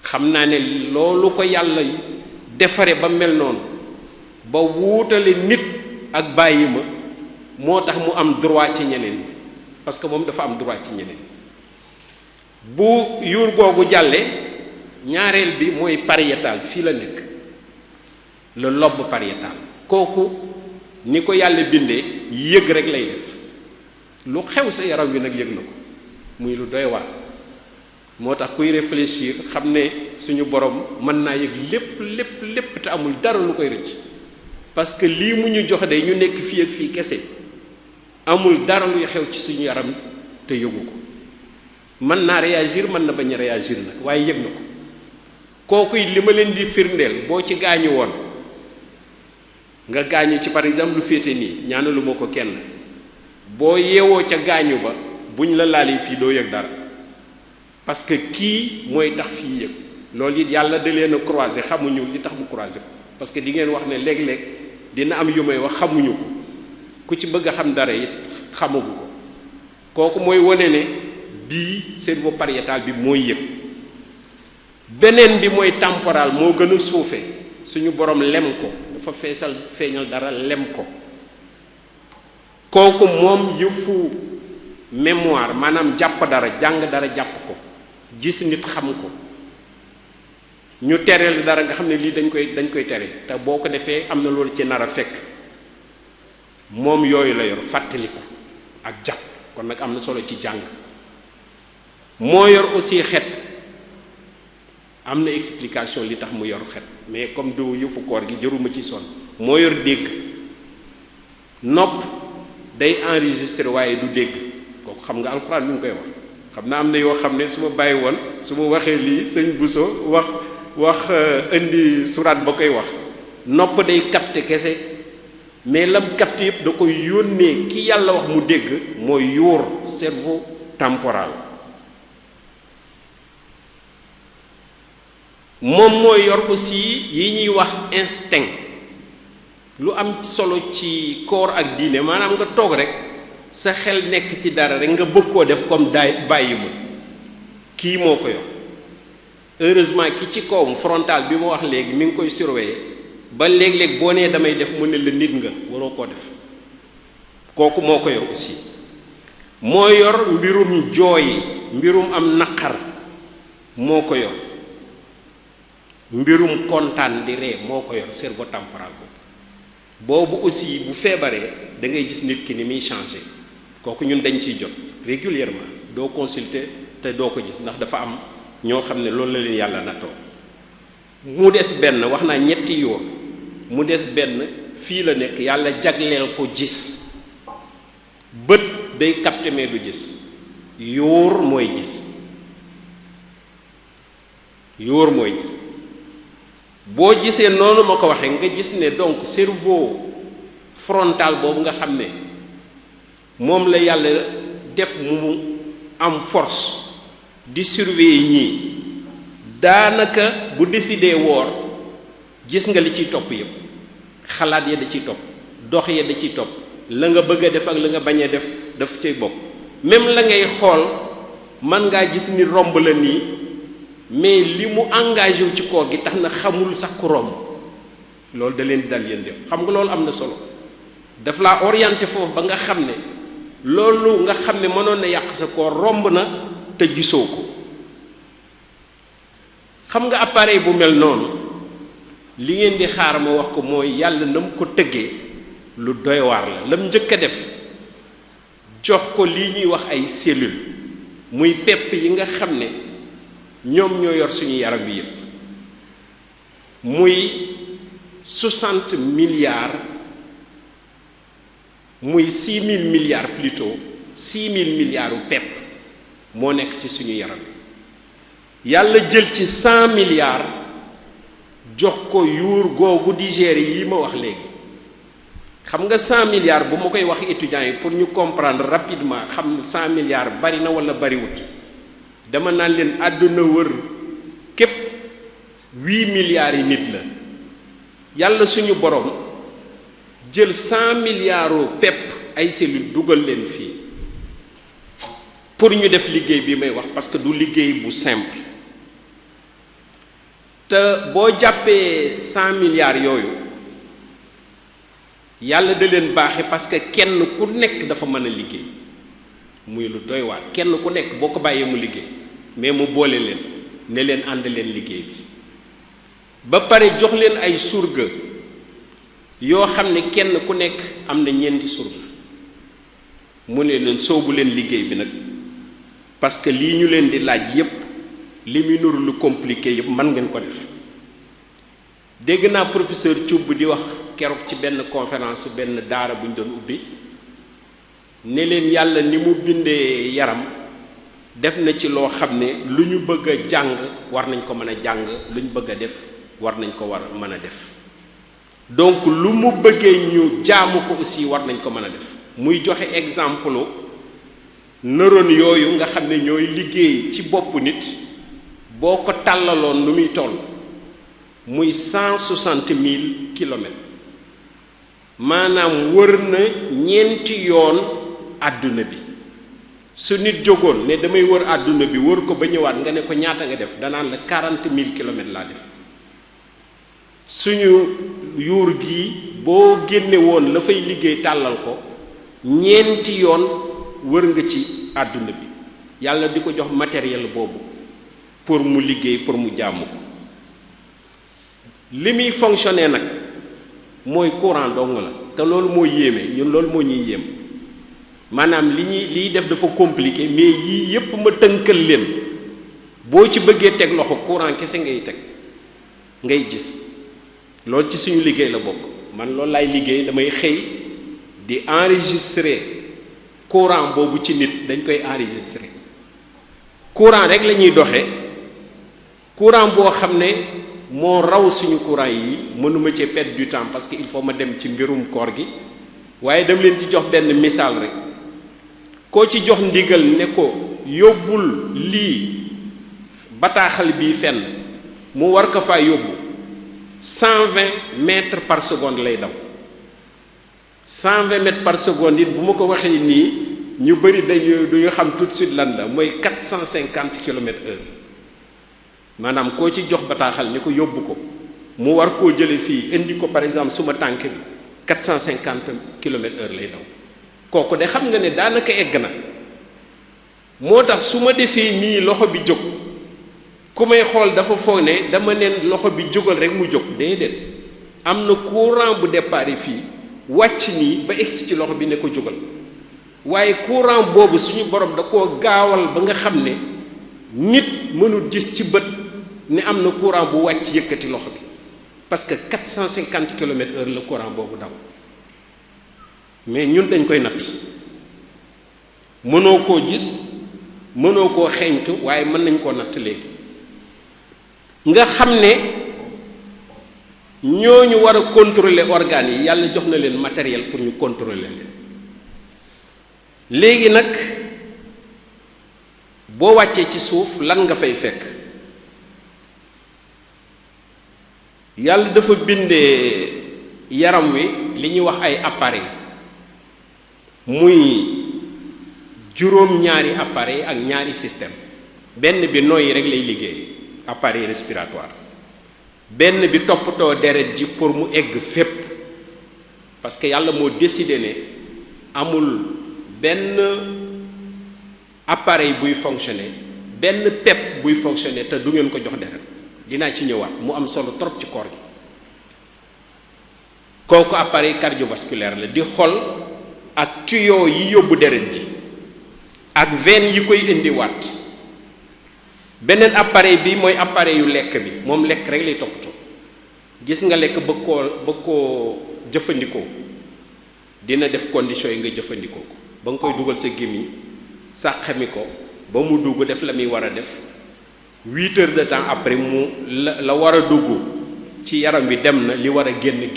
xam naa ne loolu ko yàlla defare ba mel noonu ba wuutale nit ak bàyyi ma moo tax mu am droit ci ñeneen ñi, parce que moom dafa am droit ci ñeneen. bu yuur googu jàllee ñaareel bi mooy pariétal, fii la nekk le lobe pariétal. kooku ni ko yàlla bindee yëg rek lay def, lu xew sa yaram wi nag yëg na ko, muy lu doy waar. moo tax kuy réfléchir xam ne suñu borom mën naa yëg lépp te amul dara lu koy rëcc, parce que lii mu ñu jox de ñu nekk fii ak fii kese, amul dara luy xew ci suñu yaram te yëgu ko. mën naa réagir, mën na bañ a réagir nag, waaye yëg na ko. kooku li ma leen di firndeel, boo ci gaañu woon nga gaañu ci par exemple lu féete nii ñaanalu ma ko kenn boo yeewoo ca gaañu ba buñ la laalee fii doo yëg dara parce que kii mooy tax fii yëg loolu it yàlla da leen a croisé xamuñu li tax mu croisé ko parce que di ngeen wax ne léeg-léeg dina am yu may wax xamuñu ko ku ci bëgg a xam dara it xamagu ko kooku mooy wane ne bii cerveau pariétal bi mooy yëg beneen bi mooy temporal moo gën a suufe suñu borom lem ko dafa feeñal dara lem ko kooku moom yëfu mémoire maanaam jàpp dara jàng dara jàpp ko gis nit xam ko ñu tereel dara nga xam ne lii dañ koy tere te boo ko defee am na loolu ci nar a fekk moom yooyu la yor fàttaliku ak jàpp kon nag am na solo ci jàng moo yor aussi xet am na explication li tax mu yor xet mais comme du yëfu koor gi jëruma ci sonn moo yor dégg nopp day enregistré waaye du dégg kooku xam nga alxuraan mi ngi koy wax xam naa am na yoo xam ne su ma bàyyi woon su ma waxee lii sëñ Bousso wax indi suraat ba koy wax nopp day capté kese mais lam capté yëpp da koy yónnee ki yàlla wax mu dégg mooy yuur cerveau temporal moom mooy yor aussi yi ñuy wax instinct lu am solo ci koor ak diine maanaam nga toog rek sa xel nekk ci dara rek nga bëgg koo def comme bàyyi ma kii moo ko yor heureusement ki ci kawam frontal bi ma wax léegi mi ngi koy surveiller ba léeg-léeg boo nee damay def mu ne la nit nga waroo koo def kooku moo ko yor aussi moo yor mbirum jooy mbirum am naqar moo ko yor mbirum kontaan di ree moo ko yor cerveau temporal boobu aussi bu feebaree da ngay gis nit ki ni muy changé kooku ñun dañ ciy jot régulièrement doo consulter te doo ko gis ndax dafa am ñoo xam ne loolu la leen yàlla nattoo mu des benn wax naa ñetti yoon mu des benn fii la nekk yàlla jagleel ko gis bët day capter mais du gis yóor mooy gis yóor mooy gis boo gisee noonu ma ko waxee nga gis ne donc cerveau frontal boobu nga xam ne moom la yàlla def mu am force di surveiller ñii daanaka bu décidé woor gis nga li ciy topp yëpp xalaat ya da ciy topp dox ya da ciy topp la nga bëgg a def ak la nga bañ a def daf cay bokk même la ngay xool mën ngaa gis ni romb la nii mais li mu engagé wu ci koor gi tax na xamul sax ku romb loolu da leen di dal yéen dem xam nga loolu am na solo daf laa orienté foofu ba nga xam ne loolu nga xam ne mënoon na yàq sa koor romb na te gisoo ko xam nga appareil bu mel noonu li ngeen di xaar ma wax ko mooy yàlla na mu ko tëggee lu doy waar la lam njëkk a def jox ko lii ñuy wax ay cellules muy pepp yi nga xam ne ñoom ñoo yor suñu yaram wi yépp muy 60 milliards muy 6000 milliards plutôt 6000 milliards u pepp moo nekk ci suñu yaram wi yàlla jël ci 100 milliards jox ko yuur googu di gérer yi ma wax léegi xam nga 100 milliards bu ma koy wax étudiants yi pour ñu comprendre rapidement xam 100 milliards bari na wala bariwut dama naan leen àdduna wër képp 8 milliards yi nit la yàlla suñu borom jël 100 milliards u pepp ay cellules dugal leen fii pour ñu def liggéey bi may wax parce que du liggéey bu simple te boo jàppee 100 milliards yooyu yàlla da leen baaxe parce que kenn ku nekk dafa mën a liggéey muy lu doy waar kenn ku nekk boo ko bàyyee mu liggéey mais mu boole leen ne leen ànd leen liggéey bi ba pare jox leen ay surga yoo xam ne kenn ku nekk am na ñeenti surga mu ne leen soobu leen liggéey bi nag parce que lii ñu leen di laaj yépp li muy nuru lu compliqué yépp mën ngeen ko def dégg naa professeur Thioub di wax keroog ci benn conférence benn daara bu ñu doon ubbi ne leen yàlla ni mu bindee yaram def na ci loo xam ne lu ñu bëgg a jàng war nañ ko mën a jàng lu ñu bëgg a def war nañ ko war a mën a def donc lu mu bëggee ñu jaamu ko aussi war nañ ko mën a def. muy joxe exemple neurones yooyu nga xam ne ñooy liggéey ci boppu nit boo ko tàllaloon lu muy toll muy 160 000 kilomètres maanaam wër na ñeenti yoon àdduna bi. su nit jógoon ne damay wër àdduna bi wër ko ba ñëwaat nga ne ko ñaata nga def danaan la 40 000 kilomètres laa def. suñu yuur gi boo génne woon la fay liggéey tàllal ko ñeenti yoon wër nga ci àdduna bi yàlla di ko jox matériel boobu pour mu liggéey pour mu jaamu ko. li muy fonctionner nag mooy courant dong la te loolu moo yéeme ñun loolu moo ñuy yéem maanaam liy def dafa compliqué mais yii yépp ma tënkal leen boo ci bëggee teg loxo courant kese ngay teg ngay gis loolu ci suñu liggéey la bokk. man loolu laay liggéey damay xëy di enregistrer courant boobu ci nit dañ koy enregistrer courant rek la ñuy doxee courant boo xam ne moo raw suñu courant yi mënuma ci perdre du temps parce que il faut ma dem ci mbirum koor gi waaye dama leen ci jox benn misaal rek koo ci jox ndigal ne ko yóbbul lii bataaxal bii fenn mu war ko faa yóbbu 120 mètres par seconde lay daw 120 mètres par seconde it bu ma ko waxee nii ñu bëri duñu xam tout de suite lan la mooy 450 kilomètres heure maanaam koo ci jox bataaxal ni ko yóbbu ko mu war koo jële fii indi ko par exemple suma tànk bi 450 kilomètres heure lay daw kooku de xam nga ne daanaka egg na moo tax su ma defee nii loxo bi jóg ku may xool dafa foog ne dama neen loxo bi jógal rek mu jóg déedéet am na courant bu départ fii wàcc nii ba egsi ci loxo bi ne ko jógal waaye courant boobu suñu borom da koo gaawal ba nga xam ne nit mënul gis ci bët ne am na courant bu wàcc yëkkati loxo bi parce que 450 kilomètres heure la courant boobu daw mais ñun dañ koy natt mënoo koo gis mënoo koo xeeñtu waaye mën nañ koo natt léegi nga xam ne ñooñu war a contrôler organes yi yàlla jox na leen matériel pour ñu contrôler leen léegi nag boo wàccee ci suuf lan nga fay fekk yàlla dafa bindee yaram wi li ñuy wax ay appareil muy juróom-ñaari appareil ak ñaari système benn bi noyyi rek lay liggéey appareil respiratoire benn bi toppatoo deret ji pour mu egg fépp parce que yàlla moo décidé ne amul benn appareil buy fonctionner benn pepp buy fonctionner te du ngeen ko jox deret dinaa ci ñëwaat mu am solo trop ci koor gi kooku appareil cardiovasculaire la di xol ak tuyau yi yóbbu deret ji ak veine yi koy indiwaat beneen appareil bi mooy appareil yu lekk bi moom lekk rek lay toppatoo gis nga lekk bëgg koo jëfandikoo dina def conditions yi nga jëfandikoo ko ba nga koy dugal sa gémmiñ sàqami ko ba mu dugg def la muy war a def 8 heures de temps après mu la war a dugg ci yaram wi dem na li war a génn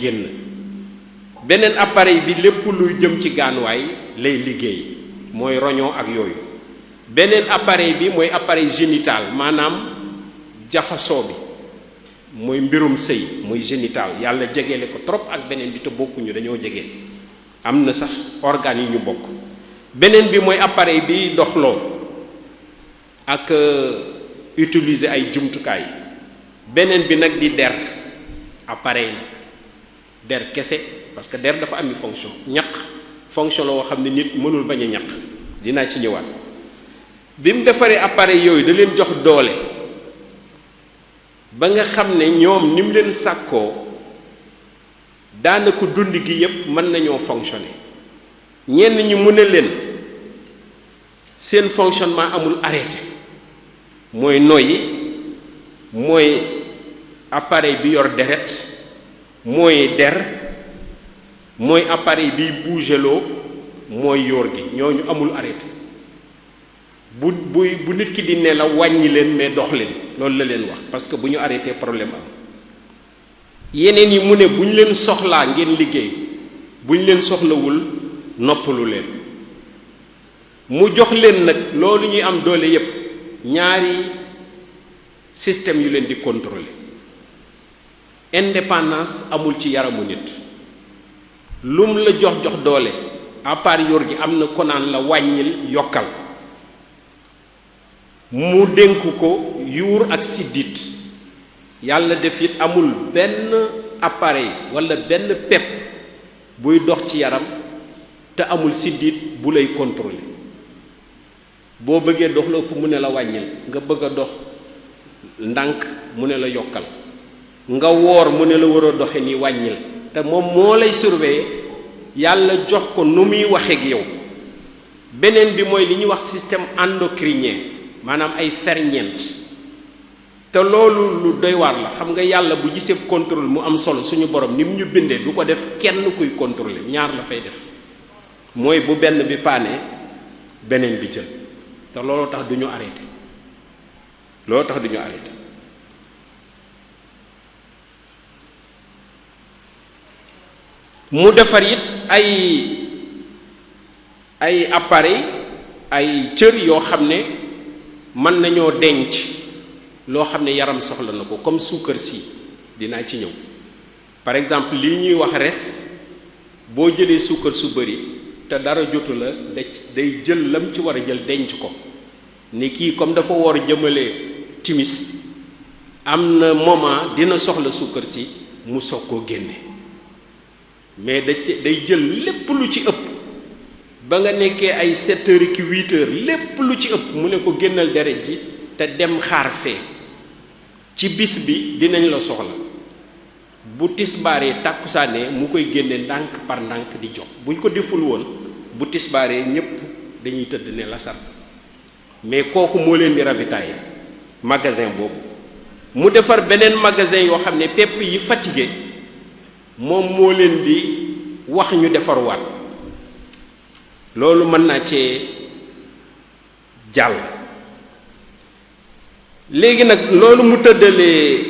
beneen appareil bi lépp luy jëm ci gaanuwaay lay liggéey mooy roñoo ak yooyu beneen appareil bi mooy appareil génital maanaam jaxasoo bi mooy mbirum sëy muy génital yàlla jegeele ko trop ak beneen bi te bokkuñu dañoo jege am na sax organes yi ñu bokk beneen bi mooy appareil bi doxloo ak utiliser ay jumtukaay beneen bi nag di der appareil la der kese parce que der dafa am fonction ñaq fonction la woo xam ne nit mënul bañ a ñaq dinaa ci ñëwaat bi mu defaree appareil yooyu da leen jox doole ba nga xam ne ñoom ni mu leen sàkkoo daanaka dund gi yépp mën nañoo fonctionner ñenn ñi mu ne leen seen fonctionnement amul arrêté mooy noyyi mooy appareil bi yor deret mooy der mooy appareil biy bougeloo mooy yor gi ñooñu amul arrêté bu nit ki di nelaw wàññi leen mais dox leen loolu la leen wax parce que bu ñu arrêté problème am yeneen yi mu ne bu ñu leen soxlaa ngeen liggéey bu ñu leen soxlawul noppalu leen. mu jox leen nag loolu ñuy am doole yépp ñaari système yu leen di contrôler. indépendance amul ci yaramu nit lum la jox doole à part yor gi am na ko naan la wàññil yokkal mu dénk ko yuur ak siddit yàlla def it amul benn appareil walla benn pepp buy dox ci yaram te amul siddit bu lay contrôler boo bëggee dox la ëpp mu ne la wàññil nga bëgg a dox ndànk mu ne la yokkal nga woor mu ne la war a doxe ni wàññil te moom moo lay surveiller yàlla jox ko nu muy waxeek yow. beneen bi mooy li ñuy wax système endocrinien maanaam ay ferñeent te loolu lu doy waar la. xam nga yàlla bu gisee contrôle mu am solo suñu borom ni mu ñu bindee du ko def kenn kuy contrôler ñaar la fay def mooy bu benn bi paanee beneen bi jël te looloo tax du ñu arrêté mu defar it ay appareil ay cër yoo xam ne mën nañoo denc loo xam ne yaram soxla na ko comme suukar si dinaa ci ñëw. par exemple lii ñuy wax res boo jëlee suukar su bari te dara jotu la day jël lam ci war a jël denc ko ni kii comme dafa war jëmale timis am na moment dina soxla suukar si mu soog koo génne mais day jël lépp lu ci ëpp ba nga nekkee ay 7 heures ki 8 heures lépp lu ci ëpp mu ne ko génnal deret ji te dem xaar fee ci bis bi dinañ la soxla bu tisbaaree tàkkusaanee mu koy génne ndànk par ndànk di jox buñ ko deful woon bu tisbaaree ñépp dañuy tëdd ne la sat mais kooku moo leen di ravitailler magasin boobu mu defar beneen magasin yoo xam ne pepp yi fatigué moom moo leen di wax ñu defarwaat loolu mën naa cee jàll. léegi nag loolu mu tëddalee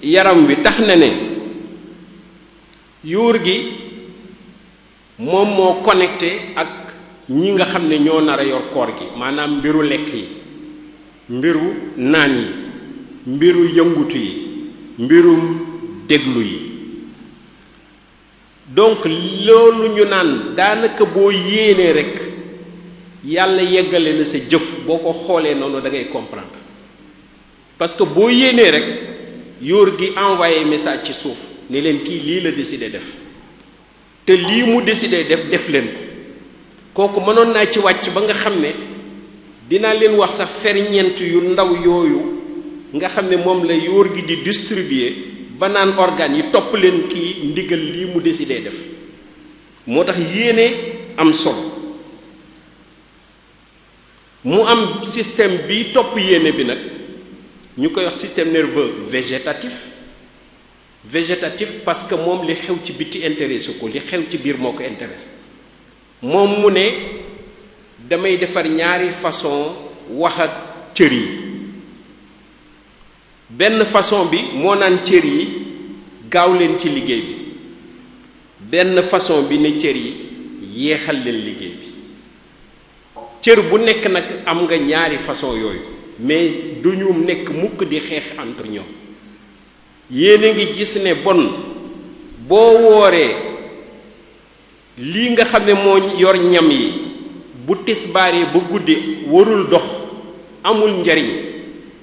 yaram wi tax na ne yuur gi moom moo connecté ak ñi nga xam ne ñoo nar a yor koor gi maanaam mbiru lekk yi mbiru naan yi mbiru yëngutu yi mbirum déglu yi. donc loolu ñu naan daanaka boo yéenee rekk yàlla yeggale na sa jëf boo ko xoolee noonu da ngay comprendre parce que boo yéenee rekk yóor gi envoyé message ci suuf ni leen kii lii la décidé def te lii mu décidé def leen ko kooku mënoon naa ci wàcc ba nga xam ne dinaa leen wax sax ferñeent yu ndaw yooyu nga xam ne moom la yóor gi di distribuer ba naan organes yi topp leen kii ndigal lii mu décidé def moo tax yéene am solo mu am système bi topp yéene bi nag ñu koy wax système nerveux végétatif parce que moom li xew ci biti intéressé ko li xew ci biir moo ko intéressé moom mu ne damay defar ñaari façon wax ak cër yi benn façon bi moo naan cër yi gaaw leen ci liggéey bi benn façon bi ne cër yi yéexal leen liggéey bi cër bu nekk nag am nga ñaari façon yooyu mais du ñu nekk mukk di xeex entre ñoom yéen a ngi gis ne bon boo wooree lii nga xam ne moo yor ñam yi bu tisbaaree ba guddi warul dox amul njariñ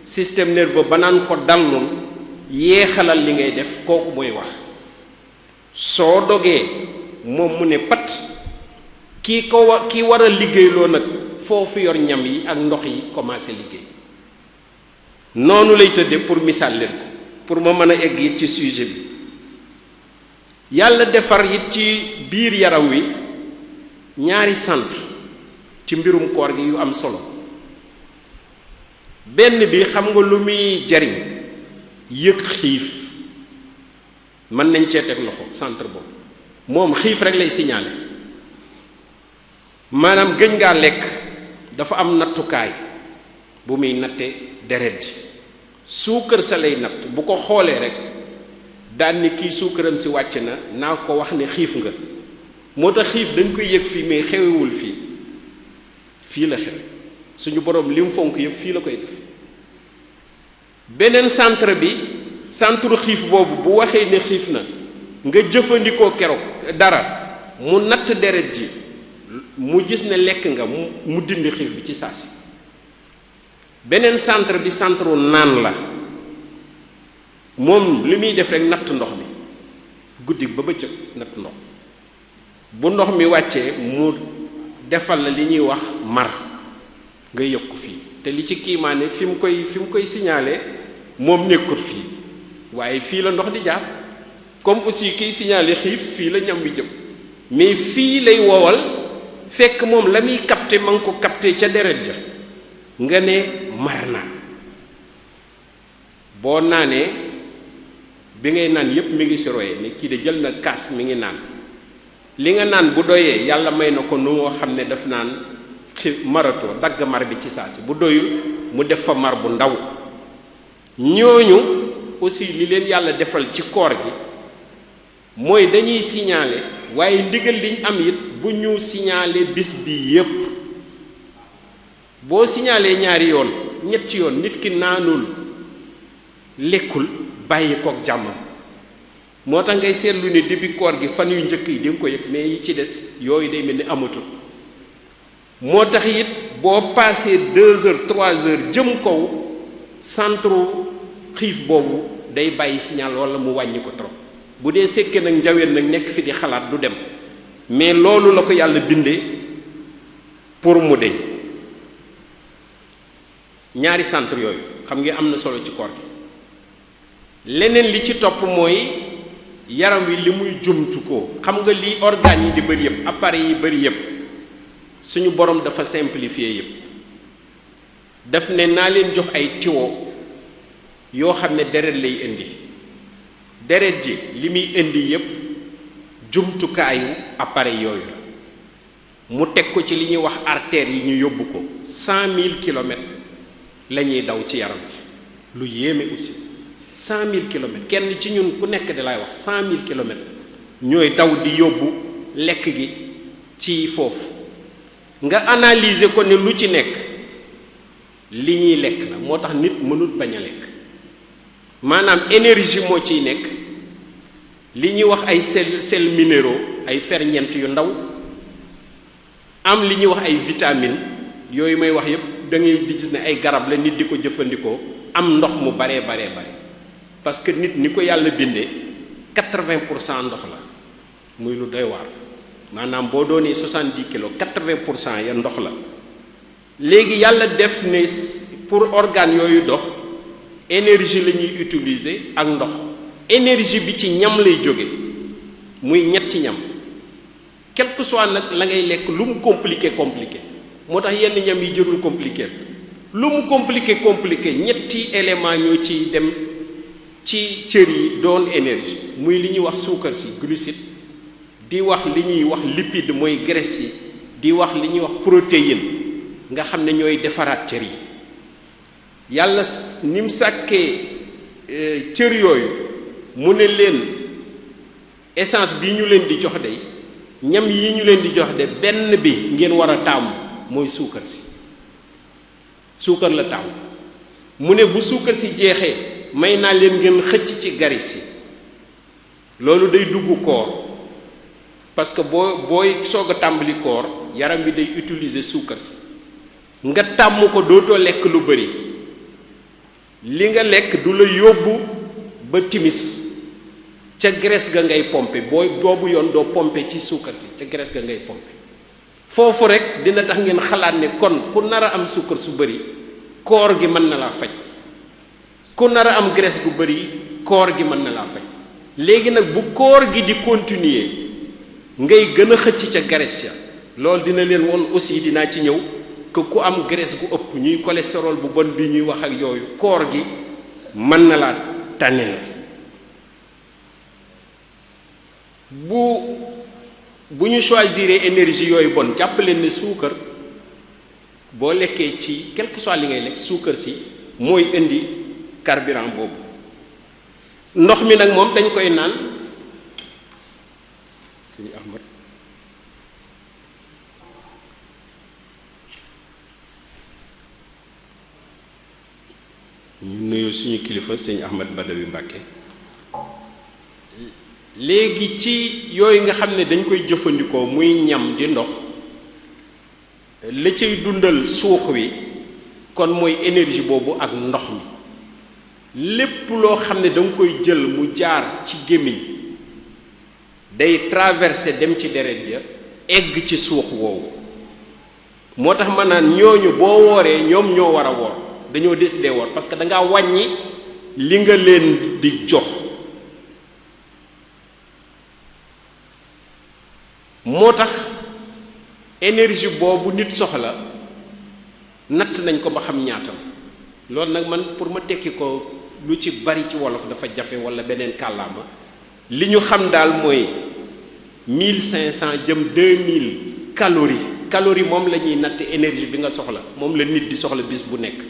système nerveux ba naan ko dallul yéexalal li ngay def kooku mooy wax soo dogee moom mu ne pat kii war a liggéeyloo nag foofu yor ñam yi ak ndox yi commencé liggéey noonu lay tëdde pour misaal leen ko pour ma mën a egg it ci sujet bi yàlla defar it ci biir yaram wi ñaari centre ci mbirum koor gi yu am solo benn bi xam nga lu muy jariñ yëg xiif mën nañ cee teg loxo centre boobu moom xiif rek lay signaler maanaam gëj ngaa lekk dafa am nattukaay bu muy natte deret ji suukar sa lay natt bu ko xoolee rek daan ni kii suukaram si wàcc na naa ko wax ne xiif nga moo tax xiif dañ koy yëg fii mais xewewul fii la xewe suñu borom li mu fonk yëpp fii la koy def beneen centre bi centre xiif boobu bu waxee ne xiif na nga jëfandikoo keroog dara mu natt deret ji mu gis ne lekk nga mu dindi xiif bi ci saasi beneen centre bi centre naan la moom li muy def rek natt ndox mi guddi ba bëccëg natt ndox bu ndox mi wàccee mu defal la li ñuy wax mar nga yëg ko fii te li ci kiimaane fi mu koy signalé moom nekkut fii waaye fii la ndox di jaar comme aussi kiy signalé xiif fii la ñam wi jëm mais fii lay wowal fekk moom la muy capté ma ngi ko capté ca deret ja nga ne mar naa boo naanee bi ngay naan yépp mi ngi si roye ne kii de jël na kaas mi ngi naan li nga naan bu doyee yàlla may na ko nu moo xam ne daf naan maratoo dagg mar bi ci saa si bu doyul mu def fa mar bu ndaw ñooñu aussi li leen yàlla defal ci koor gi mooy dañuy signaler waaye ndigal liñ am it bu ñu signaler bis bi yépp boo signaler ñaari yoon ñetti yoon nit ki naanul lekkul bàyyi kook jàmmam moo tax ngay seetlu ni début koor gi fan yu njëkk yi di nga ko yëg mais yi ci des yooyu day mel ni amatul moo tax it boo passé 2 heures 3 heures jëm kaw centre xiif boobu day bàyyi signal wala mu wàññi ko trop bu dee sekkee nag njaween nag nekk fi di xalaat du dem mais loolu la ko yàlla bindee pour mu deñ ñaari centre yooyu xam nga am na solo ci koor gi leneen li ci topp mooy yaram wi li muy jumtu ko xam nga li organes yi di bëri yëpp appareils yi bëri yëpp suñu borom dafa simplifier yëpp daf ne naa leen jox ay tiwo yoo xam ne deret lay indi deret ji li muy indi yëpp jumtukaayu appareil yooyu la mu teg ko ci li ñuy wax artères yi ñu yóbbu ko 100 000 kilomètres la ñuy daw ci yaram bi lu yéeme aussi 100 000 kilomètres kenn ci ñun ku nekk di lay wax 100 000 kilomètres ñooy daw di yóbbu lekk gi ci foofu nga analyser ko ne lu ci nekk li ñuy lekk la moo tax nit mënut bañ a lekk maanaam énergie moo ciy nekk li ñuy wax ay sels minéraux ay ferñeent yu ndaw am li ñuy wax ay vitamines yooyu may wax yépp da ngay di gis ne ay garab la nit di ko jëfandikoo am ndox mu baree bare parce que nit ni ko yàlla bindee 80% ndox la muy lu doy waar maanaam boo doonee 70 kilos 80% ya ndox la léegi yàlla def ne pour organes yooyu dox énergie la ñuy utiliser ak ndox énergie bi ci ñam lay jóge muy ñetti ñam quel que soit nag la ngay lekk lu mu compliqué moo tax yenn ñam yi jërul compliqué lu mu compliqué ñetti élément ñoo ciy dem ci cër yi doon énergie muy li ñuy wax suukar si glucide di wax li ñuy wax lipide mooy graisse yi di wax li ñuy wax protéine nga xam ne ñooy defaraat cër yi yàlla ni mu sàkkee cër yooyu mu ne leen essence bi ñu leen di jox de ñam yi ñu leen di jox de benn bi ngeen war a taamu mooy suukar si suukar la taamu mu ne bu suukar si jeexee may naa leen ngeen xëcc ci garis yi loolu day dugg koor parce que booy soog a tàmbali koor yaram bi day utiliser suukar si nga tàmm ko dootoo lekk lu bari li nga lekk du la yóbbu ba timis ca graisse ga ngay pomper boobu yoon doo pomper ci suukar si ca graisse ga ngay pomper foofu rek dina tax ngeen xalaat ne kon ku nar a am suukar su bari koor gi mën na laa faj ku nar a am graisse gu bari koor gi mën na laa faj léegi nag bu koor gi di continuer ngay gën a xëcc ca graisse ya loolu dina leen won aussi dinaa ci ñëw que ku am graisse gu ëpp ñuy cholestérol bu bon bi ñuy wax ak yooyu koor gi mën na laa tànneel bu ñu choisir énergie yooyu bon jàpp leen ne suukar boo lekkee ci quel que soit li ngay lekk suukar si mooy indi carburant boobu ndox mi nag moom dañ koy naan sëñ Ahmad ñu nuyu suñu kilifa sëñ Ahmad Badawi Mbàkke léegi ci yooyu nga xam ne dañ koy jëfandikoo muy ñam di ndox la cay dundal suux wi kon mooy énergie boobu ak ndox mi lépp loo xam ne da nga koy jël mu jaar ci gémmiñ day traversé dem ci deret ja egg ci suux woowu moo tax ma naan ñooñu boo wooree ñoom ñoo war a woor dañoo décidé woor parce que da ngaa wàññi li nga leen di jox moo tax énergie boobu nit soxla natt nañ ko ba xam ñaatam loolu nag man pour ma tekki ko lu ci bari ci wolof dafa jafe walla beneen kàllaama li ñu xam daal mooy 1500 jëm 2000 calories moom la ñuy natt énergie bi nga soxla moom la nit di soxla bis bu nekk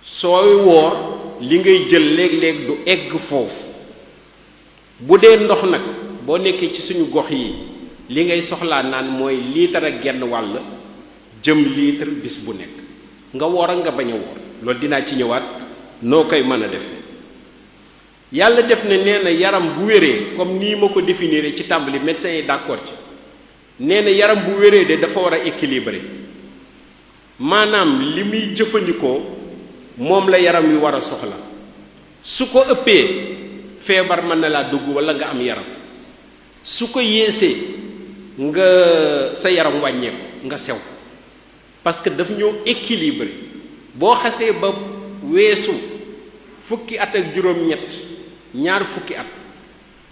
sooy woor li ngay jël léeg-léeg du egg foofu bu dee ndox nag boo nekkee ci suñu gox yi li ngay soxlaa naan mooy litre ak genn wàll jëm litre bis bu nekk nga woor ak nga bañ a woor loolu dinaa ci ñëwaat noo koy mën a def yàlla def ne nee na yaram bu wéree comme nii ma ko définir ci tàmbali médecins yi d'accord ci nee na yaram bu wéree de dafa war a équilibré maanaam li muy jëfandikoo moom la yaram wi war a soxla su ko ëppee feebar mën na laa dugg walla nga am yaram su ko yéesee nga sa yaram wàññeeku nga sew parce que daf ñoo équilibré boo xasee ba weesu fukki at ak juróom-ñett ñaar fukki at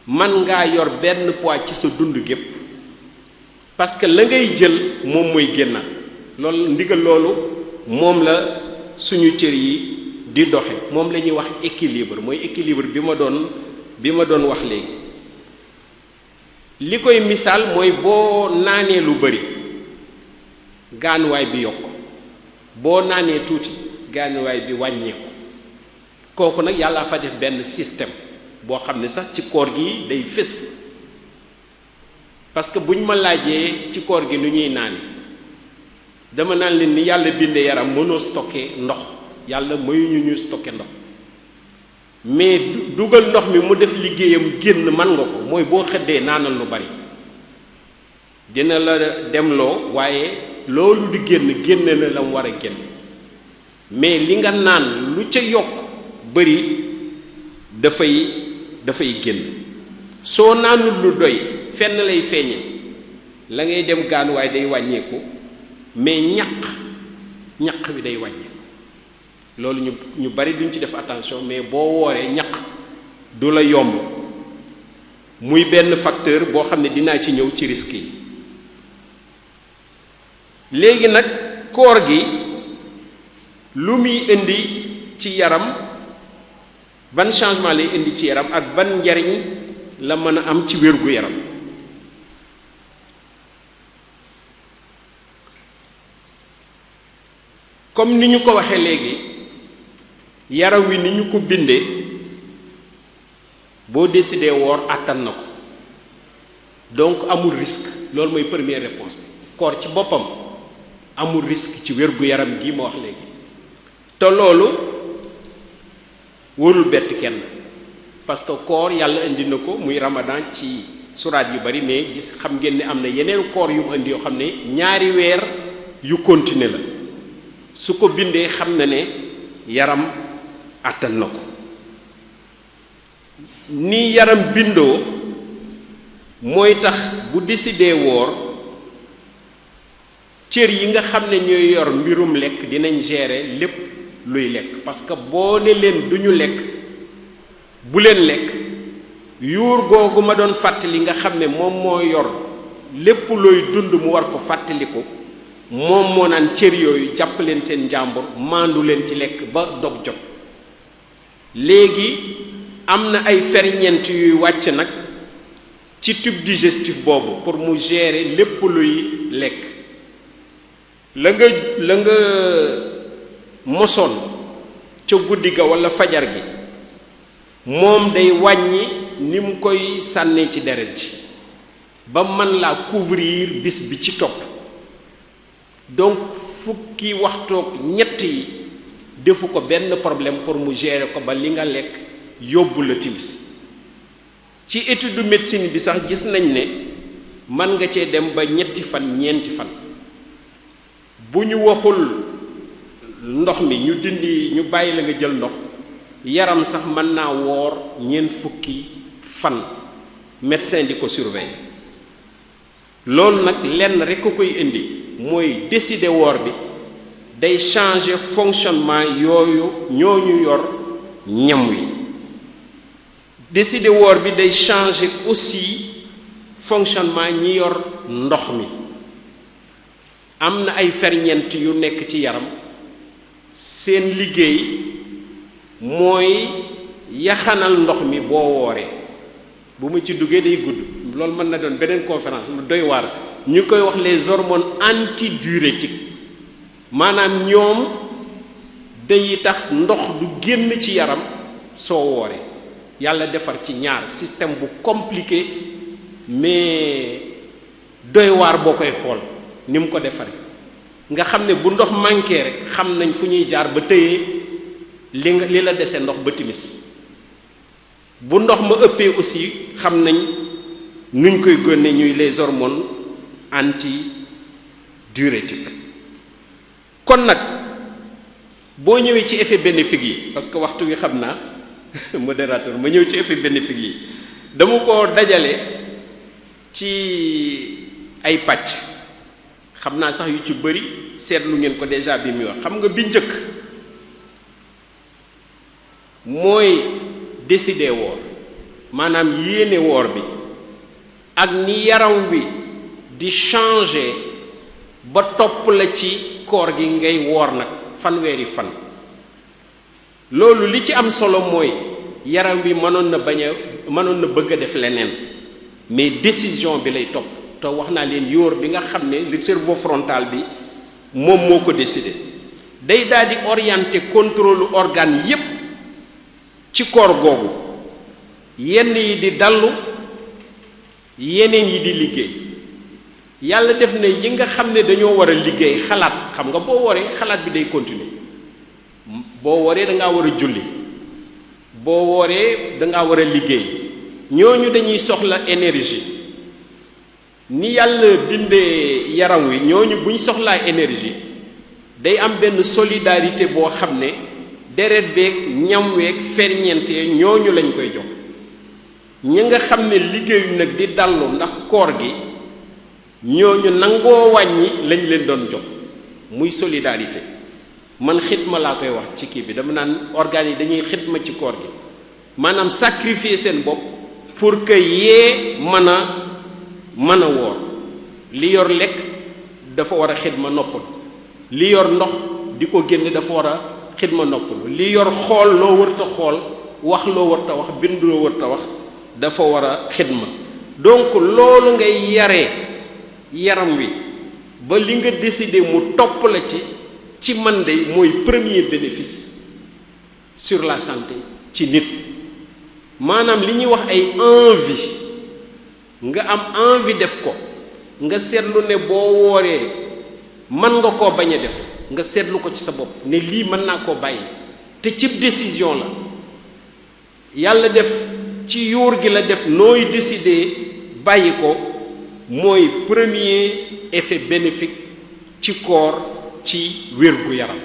man ngaa yor benn poids ci sa dund gépp parce que la ngay jël moom mooy génnaat loolu ndigal loolu moom la suñu cër yi di doxe moom la ñuy wax équilibre mooy équilibre bi ma doon wax léegi li koy misaal mooy boo naanee lu bari gaanuwaay bi yokk boo naanee tuuti gaanuwaay bi wàññeeku kooku nag yàlla fa def benn système boo xam ne sax ci koor gi day fés parce que bu ñu ma laajee ci koor gi nu ñuy naani dama naan leen ni yàlla binde yaram mënoo stocké ndox yàlla mayuñu ñu stocké ndox mais dugal ndox mi mu def liggéeyam génn man nga ko mooy boo xëddee naanal lu bari dina la demloo waaye loolu di génn na la mu war a génn mais li nga naan lu ca yokk bari dafay génn soo naanul lu doy fenn lay feeñe la ngay dem gaanuwaay day wàññeeku mais ñaq bi day wàññeeku loolu ñu bari duñ ci def attention mais boo wooree ñaq du la yomb muy benn facteur boo xam ne dinaa ci ñëw ci risque yi léegi nag koor gi lu muy indi ci yaram ban changement lay indi ci yaram ak ban njariñ la mën a am ci wér-gu yaram comme ni ñu ko waxee léegi yaram wi ni ñu ko bindee boo décidé woor àttan na ko donc amul risque loolu mooy première réponse bi koor ci boppam amul risque ci wér-gu yaram gi ma wax léegi te loolu warul bett kenn parce que koor yàlla indi na ko muy ramadan ci suraat yu bari mais gis xam ngeen ne am na yeneen koor yu mu indi yoo xam ne ñaari weer yu continuer la su ko bindee xam na ne yaram àttan na ko ni yaram bindoo mooy tax bu décidé woor cër yi nga xam ne ñooy yor mbirum lekk dinañ gérer lépp luy lekk parce que boo ne leen duñu lekk bu leen lekk yuur googu ma doon fàttali nga xam ne moom moo yor lépp looy dund mu war ko fàttaliku moom moo naan cër yooyu jàpp leen seen njàmbur maandu leen ci lekk ba dog jot léegi am na ay ferñeent yuy wàcc nag ci tube digestif boobu pour mu gérer lépp luy lekk la nga mosoon ca guddi ga walla fajar gi moom day wàññi ni mu koy sànnee ci deret ji ba mën laa couvrir bis bi ci topp. donc fukki waxtoog ñett yi defu ko benn problème pour mu gérer ko ba li nga lekk yóbbu la timis. ci étude médecine bi sax gis nañ ne mën nga cee dem ba ñetti fan ñeenti fan bu ñu waxul ndox mi ñu bàyyi la nga jël ndox yaram sax mën naa woor ñeent fukki fan médecin di ko surveiller. loolu nag lenn rekk ko koy indi mooy décider woor bi day changer fonctionnement yooyu ñooñu yor ñam wi. décider woor bi day changer aussi fonctionnement ñi yor ndox mi. am na ay ferñeent yu nekk ci yaram seen liggéey mooy yaxanal ndox mi boo wooree bu mu ci duggee day gudd loolu mën na doon beneen conférence lu doy waar ñu koy wax les hormones antidiurétiques maanaam ñoom day tax ndox du génn ci yaram soo wooree yàlla defar ci ñaar système bu compliqué mais doy waar boo koy xool ni mu ko defaree nga xam ne bu ndox manqué rek xam nañ fu ñuy jaar ba tëyee li la dese ndox ba timis bu ndox ma ëppee aussi xam nañ nuñ koy génne ñuy les hormones antidiurétiques. kon nag boo ñëwee ci effet bénéfique yi parce que waxtu wi xam naa modérateur ma ñëw ci effet bénéfique yi dama ko dajale ci ay pàcc xam naa sax yu ci bëri seetlu ngeen ko déjà bi muy wax xam nga bi njëkk mooy décider woor maanaam yéene woor bi ak ni yaram wi di changer ba topp la ci koor gi ngay woor nag fanweeri fan. loolu li ci am solo mooy yaram bi mënoon na bëgg a def leneen mais décision bi lay topp te wax naa leen yóor bi nga xam ne le cerveau frontal bi moom moo ko décider day daal di orienter contrôle organe yépp ci koor googu yenn yi di dallu yeneen yi di liggéey. yàlla def ne yi nga xam ne dañoo war a liggéey xalaat xam nga boo waree xalaat bi day continuer boo waree da ngaa war a julli boo waree da ngaa war a liggéey ñooñu dañuy soxla énergie ni yàlla bindee yaram wi ñooñu buñ soxlaa énergie day am benn solidarité boo xam ne deret beeg ñam weeg ferñeente ñooñu lañ koy jox ñi nga xam ne liggéeyu nag di dallu ndax koor gi ñooñu nangoo wàññi lañ leen doon jox muy solidarité. man xitma laa koy wax ci kii bi dama naan organes yi dañuy xitma ci koor gi maanaam sacrifier seen bopp pour que yee mën a woor li yor lekk dafa war a xitma noppalu li yor ndox di ko génne dafa war a xitma noppalu li yor xool loo wërta xool wax loo wërta wax bind loo wërta wax dafa war a xitma. donc loolu ngay yaree yaram wi ba li nga décider mu topp la ci man de mooy premier bénéfice sur la santé ci nit maanaam li ñuy wax ay envie nga am envie def ko nga seetlu ne boo wooree mën nga koo bañ a def nga seetlu ko ci sa bopp ne lii mën naa koo bàyyi te cib décision la yàlla def ci yuur gi la def nooy décider bàyyi ko mooy premier effet bénéfique ci koor ci wér-gu-yaram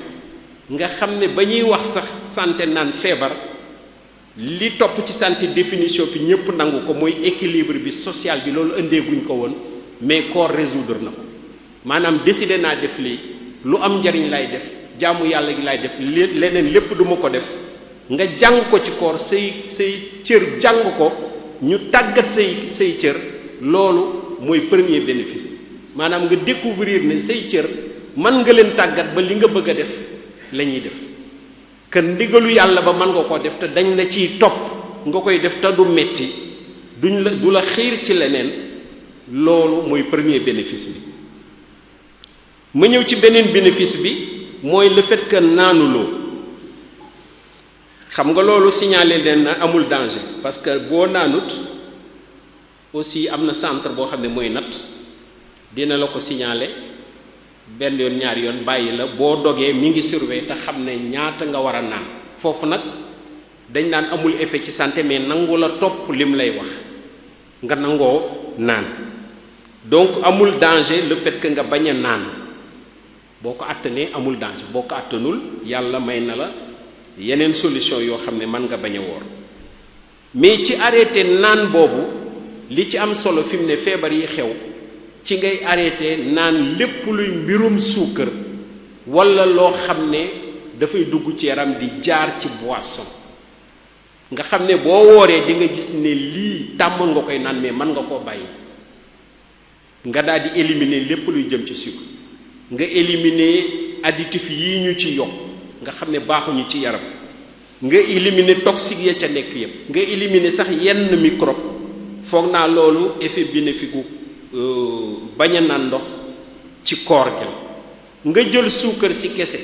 nga xam ne ba ñuy wax sax santé naan feebar li topp ci santé définition bi ñëpp nangu ko mooy équilibre bi social bi loolu indee guñ ko woon mais koor résoudre na ko maanaam décider naa def lii lu am njariñ lay def jaamu yàlla gi lay def leneen lépp duma ko def nga jàng ko ci koor say cër jàng ko ñu tàggat say cër loolu mooy premier bénéfice maanaam nga découvrir ne say cër mën nga leen tàggat ba li nga bëgg a def la ñuy def que ndigalu yàlla ba mën nga koo def te dañ la ciy topp nga koy def te du metti du la xiir ci leneen loolu mooy premier bénéfice bi. ma ñëw ci beneen bénéfice bi mooy le fait que naanuloo xam nga loolu signalé leen na amul danger parce que boo naanut aussi am na centre boo xam ne mooy natt dina la ko signalé benn yoon ñaari yoon bàyyi la boo dogee mi ngi surveiller te xam ne ñaata nga war a naan foofu nag dañ naan amul effet ci santé mais nangu la topp lim lay wax nga nangoo naan donc amul danger le fait que nga bañ a naan boo ko attanee amul danger boo ko attanul yàlla may na la yeneen solution yoo xam ne mën nga bañ a woor mais ci arrêté naan boobu li ci am solo fi mu ne feebar yi xew ci ngay arrêté naan lépp luy mbirum suukar walla loo xam ne dafay dugg ci yaram di jaar ci boisson nga xam ne boo wooree di nga gis ne lii tàmmoon nga koy naan mais mën nga koo bàyyi nga daal di éliminer lépp luy jëm ci sucre nga éliminer additif yii ñu ci yokk nga xam ne baaxuñu ci yaram nga éliminer toxique ya ca nekk yépp nga éliminer sax yenn microbe foog naa loolu effet bénéfique gu bañ a naan ndox ci koor gi la nga jël suukar si kese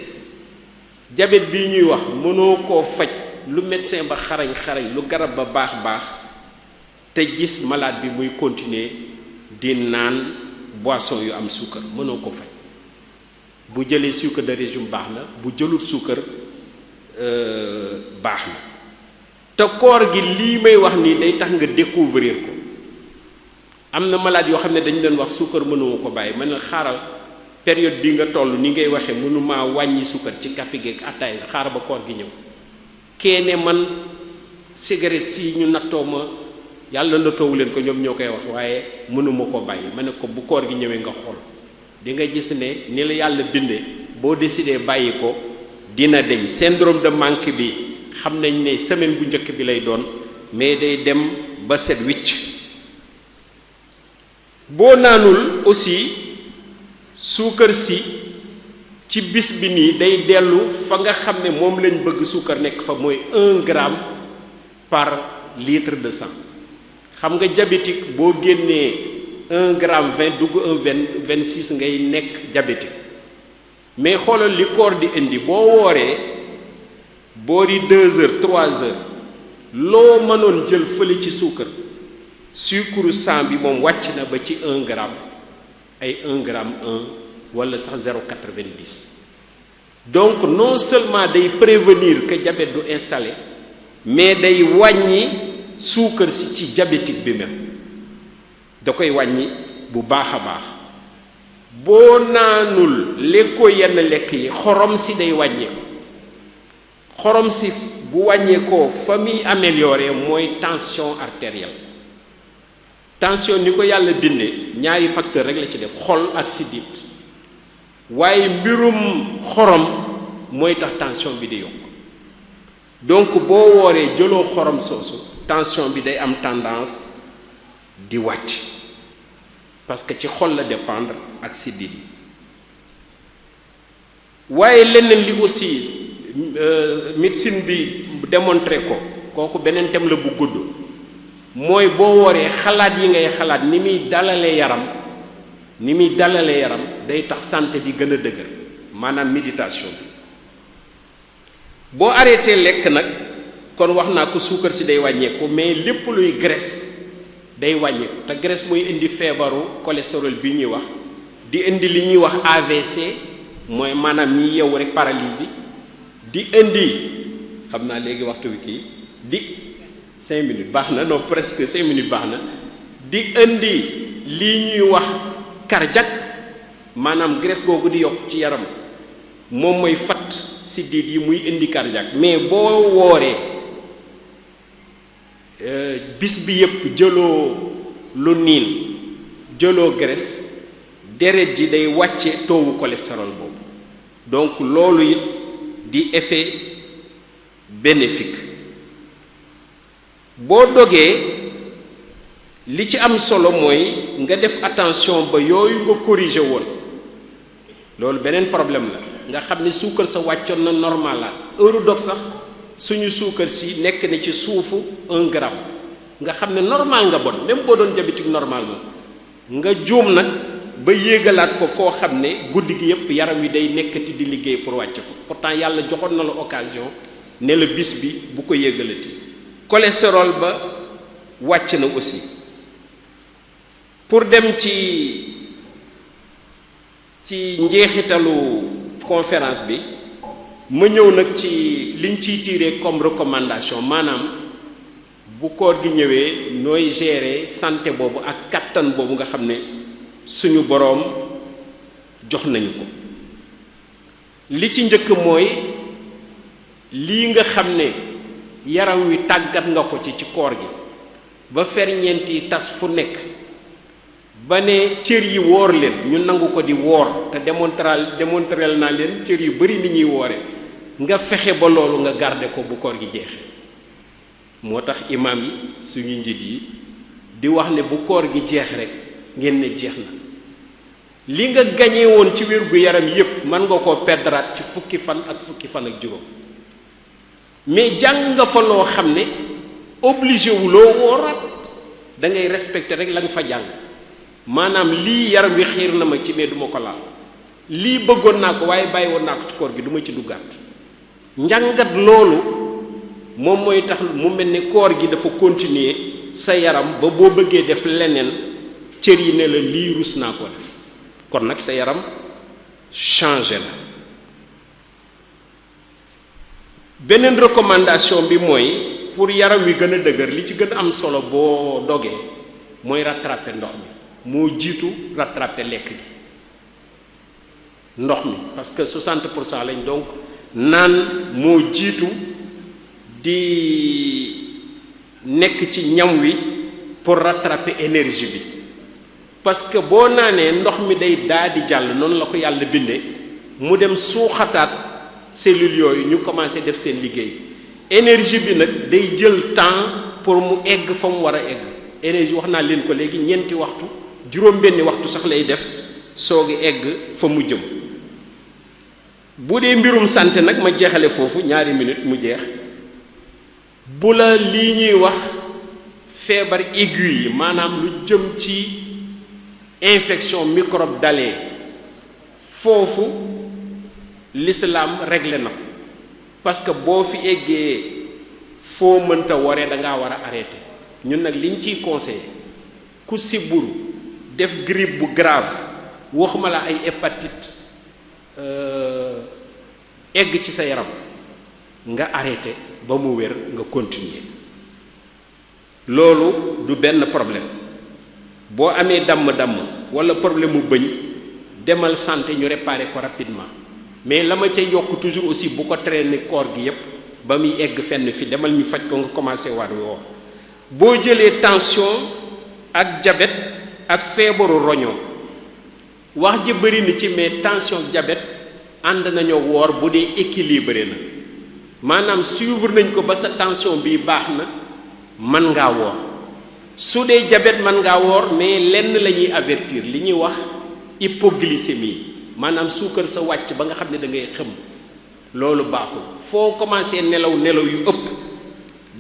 diabète bii ñuy wax mënoo koo faj lu médecin ba xarañ lu garab ba baax te gis malade bi muy continuer di naan boisson yu am suukar mënoo ko faj bu jëlee sucre de régime baax na bu jëlut suukar baax na te koor gi lii may wax nii day tax nga découvrir ko am na malade yoo xam ne dañu doon wax suukar mënuma ko bàyyi man na xaaral période bii nga toll ni ngay waxee mënumaa wàññi suukar ci café geeg ataay xaaral ba koor gi ñëw keene man cigarette si ñu nattoo ma yàlla nattoowu leen ko ñoom ñoo koy wax waaye mënuma ko bàyyi ma ne ko bu koor gi ñëwee nga xool di nga gis ne ni la yàlla bindee boo décidé bàyyi ko dina deñ syndrome de manque bi xam nañ ne semaine bu njëkk bi lay doon mais day dem ba set wicc boo naanul aussi suukar si ci bis bi nii day dellu fa nga xam ne moom lañ bëgg suukar nekk fa mooy 1 gramme par litre de sang xam nga diabétique boo génnee 1 gramme 20 dugg 26 ngay nekk diabétique mais xoolal li koor di indi boo wooree boori 2 heures 3 heures loo mënoon jël fële ci suukar sucre sang bi moom wàcc na ba ci 1 gramme ay 1 gramme 1 wala sax 0,90 donc non seulement day prévenir que diabète du installé mais day wàññi suukar si ci diabétique bi même da koy wàññi bu baax a baax boo naanul lekkoo yenn lekk yi xorom si day wàññeeku xorom si bu wàññeekoo fa muy amélioré mooy tension artérielle tension ni ko yàlla bindee ñaari facteur rek la ci def xol ak sidit waaye mbirum xorom mooy tax tension bi di yokk donc boo wooree jëloo xorom soosu tension bi day am tendance di wàcc parce que ci xol la dépendre ak sidit yi waaye leneen li aussi médecine bi démontré ko kooku beneen thème la bu gudd mooy boo wooree xalaat yi ngay xalaat ni muy dalalee yaram day tax santé bi gën a dëgër maanaam méditation bi boo arrêté lekk nag kon wax naa ko suukar si day wàññeeku mais lépp luy graisse day wàññeeku te graisse mooy indi feebaru cholestérol bi ñuy wax di indi li ñuy wax AVC mooy maanaam ñi yeewu rek paralysie di indi xam naa léegi waxtu wi kii di 5 minutes baax na non presque 5 minutes baax na di indi lii ñuy wax cardiaque maanaam graisse googu di yokk ci yaram moom mooy fat siddiit yi muy indi cardiaque mais boo wooree bis bi yépp jëloo lu niin jëloo graisse deret ji day wàcce toowu cholestérol boobu donc loolu it di effet bénéfique boo dogee li ci am solo mooy nga def attention ba yooyu nga corriger woon loolu beneen problème la nga xam ne suukar sa wàccoon na normal la heure dog sax suñu suukar si nekk na ci suufu 1 gramme nga xam ne normal nga bon même boo doon diabétique normalement nga juum nag ba yéegalaat ko foo xam ne guddi gi yépp yaram wi day nekkati di liggéey pour wàcc ko pourtant yàlla joxoon na la occasion ne la bis bi bu ko yëgalati. cholestérol ba wàcc na aussi. pour dem ci njeexitalu conférence bi ma ñëw nag ci liñ ciy tiré comme recommandation maanaam bu koor gi ñëwee nooy gérer santé boobu ak kattan boobu nga xam ne suñu boroom jox nañu ko. li ci njëkk mooy lii nga xam ne yaram wi tàggat nga ko ci koor gi ba ferñeent yi tas fu nekk ba ne cër yi woor leen ñu nangu ko di woor te démontrel naa leen cër yu bari ni ñuy woore nga fexe ba loolu nga garder ko bu koor gi jeexee. moo tax imaam yi suñu njiit yi di wax ne bu koor gi jeex rek ngeen ne jeex na li nga gañe woon ci wér gu yaram yépp mën nga koo perdraat ci fukki fan ak juróom mais jàng nga fa loo xam ne obligé wu loo wooraat da ngay respecter rek la nga fa jàng maanaam lii yaram wi xiir na ma ci mais duma ko laal lii bëggoon naa ko waaye bàyyi woon naa ko ci koor gi duma ci duggaat njàngat loolu moom mooy tax mu mel ne koor gi dafa continuer sa yaram ba boo bëggee def leneen cër yi ne la lii rus naa koo def kon nag sa yaram changé na. beneen recommandation bi mooy pour yaram wi gën a dëgër li ci gën a am solo boo dogee mooy rattraper ndox mi moo jiitu rattraper lekk gi ndox mi parce que 60% lañ donc naan moo jiitu di nekk ci ñam wi pour rattraper énergie bi parce que boo naanee ndox mi day daa di jàll noonu la ko yàlla bindee mu dem suuxataat cellules yooyu ñu commencé def seen liggéey énergie bi nag day jël temps pour mu egg fa mu war a egg énergie wax naa leen ko léegi ñeenti waxtu juróom-benni waxtu sax lay def soogi egg fa mu jëm. bu dee mbirum santé nag ma jeexale foofu ñaari minute mu jeex bu la lii ñuy wax feebar aigu yi maanaam lu jëm ci infection microbe dalee foofu l'islam réglé na ko parce que boo fi eggee foo mënta waree da ngaa war a arrêté ñun nag liñ ciy conseillé ku siburu def grippe bu grave waxuma la ay hépatite egg ci sa yaram nga arrêté ba mu wér nga continuer loolu du benn problème boo amee damm-damm wala problème mu bëñ demal santé ñu réparer ko rapidement mais la ma ca yokk toujours aussi bu ko traîner koor gi yépp ba muy egg fenn fi demal ñu faj ko nga commencé waat woor boo jëlee tension ak diabète ak feebaru roño wax ji bëri na ci mais tension diabète ànd nañoo woor bu dee équilibré na maanaam suivre nañ ko ba sa tension bi baax na mën ngaa woor su dee diabète mën ngaa woor mais lenn la ñuy avertir li ñuy wax hypoglycémie maanaam suukar sa wàcc ba nga xam ne da ngay xëm loolu baaxul foo commencé nelaw yu ëpp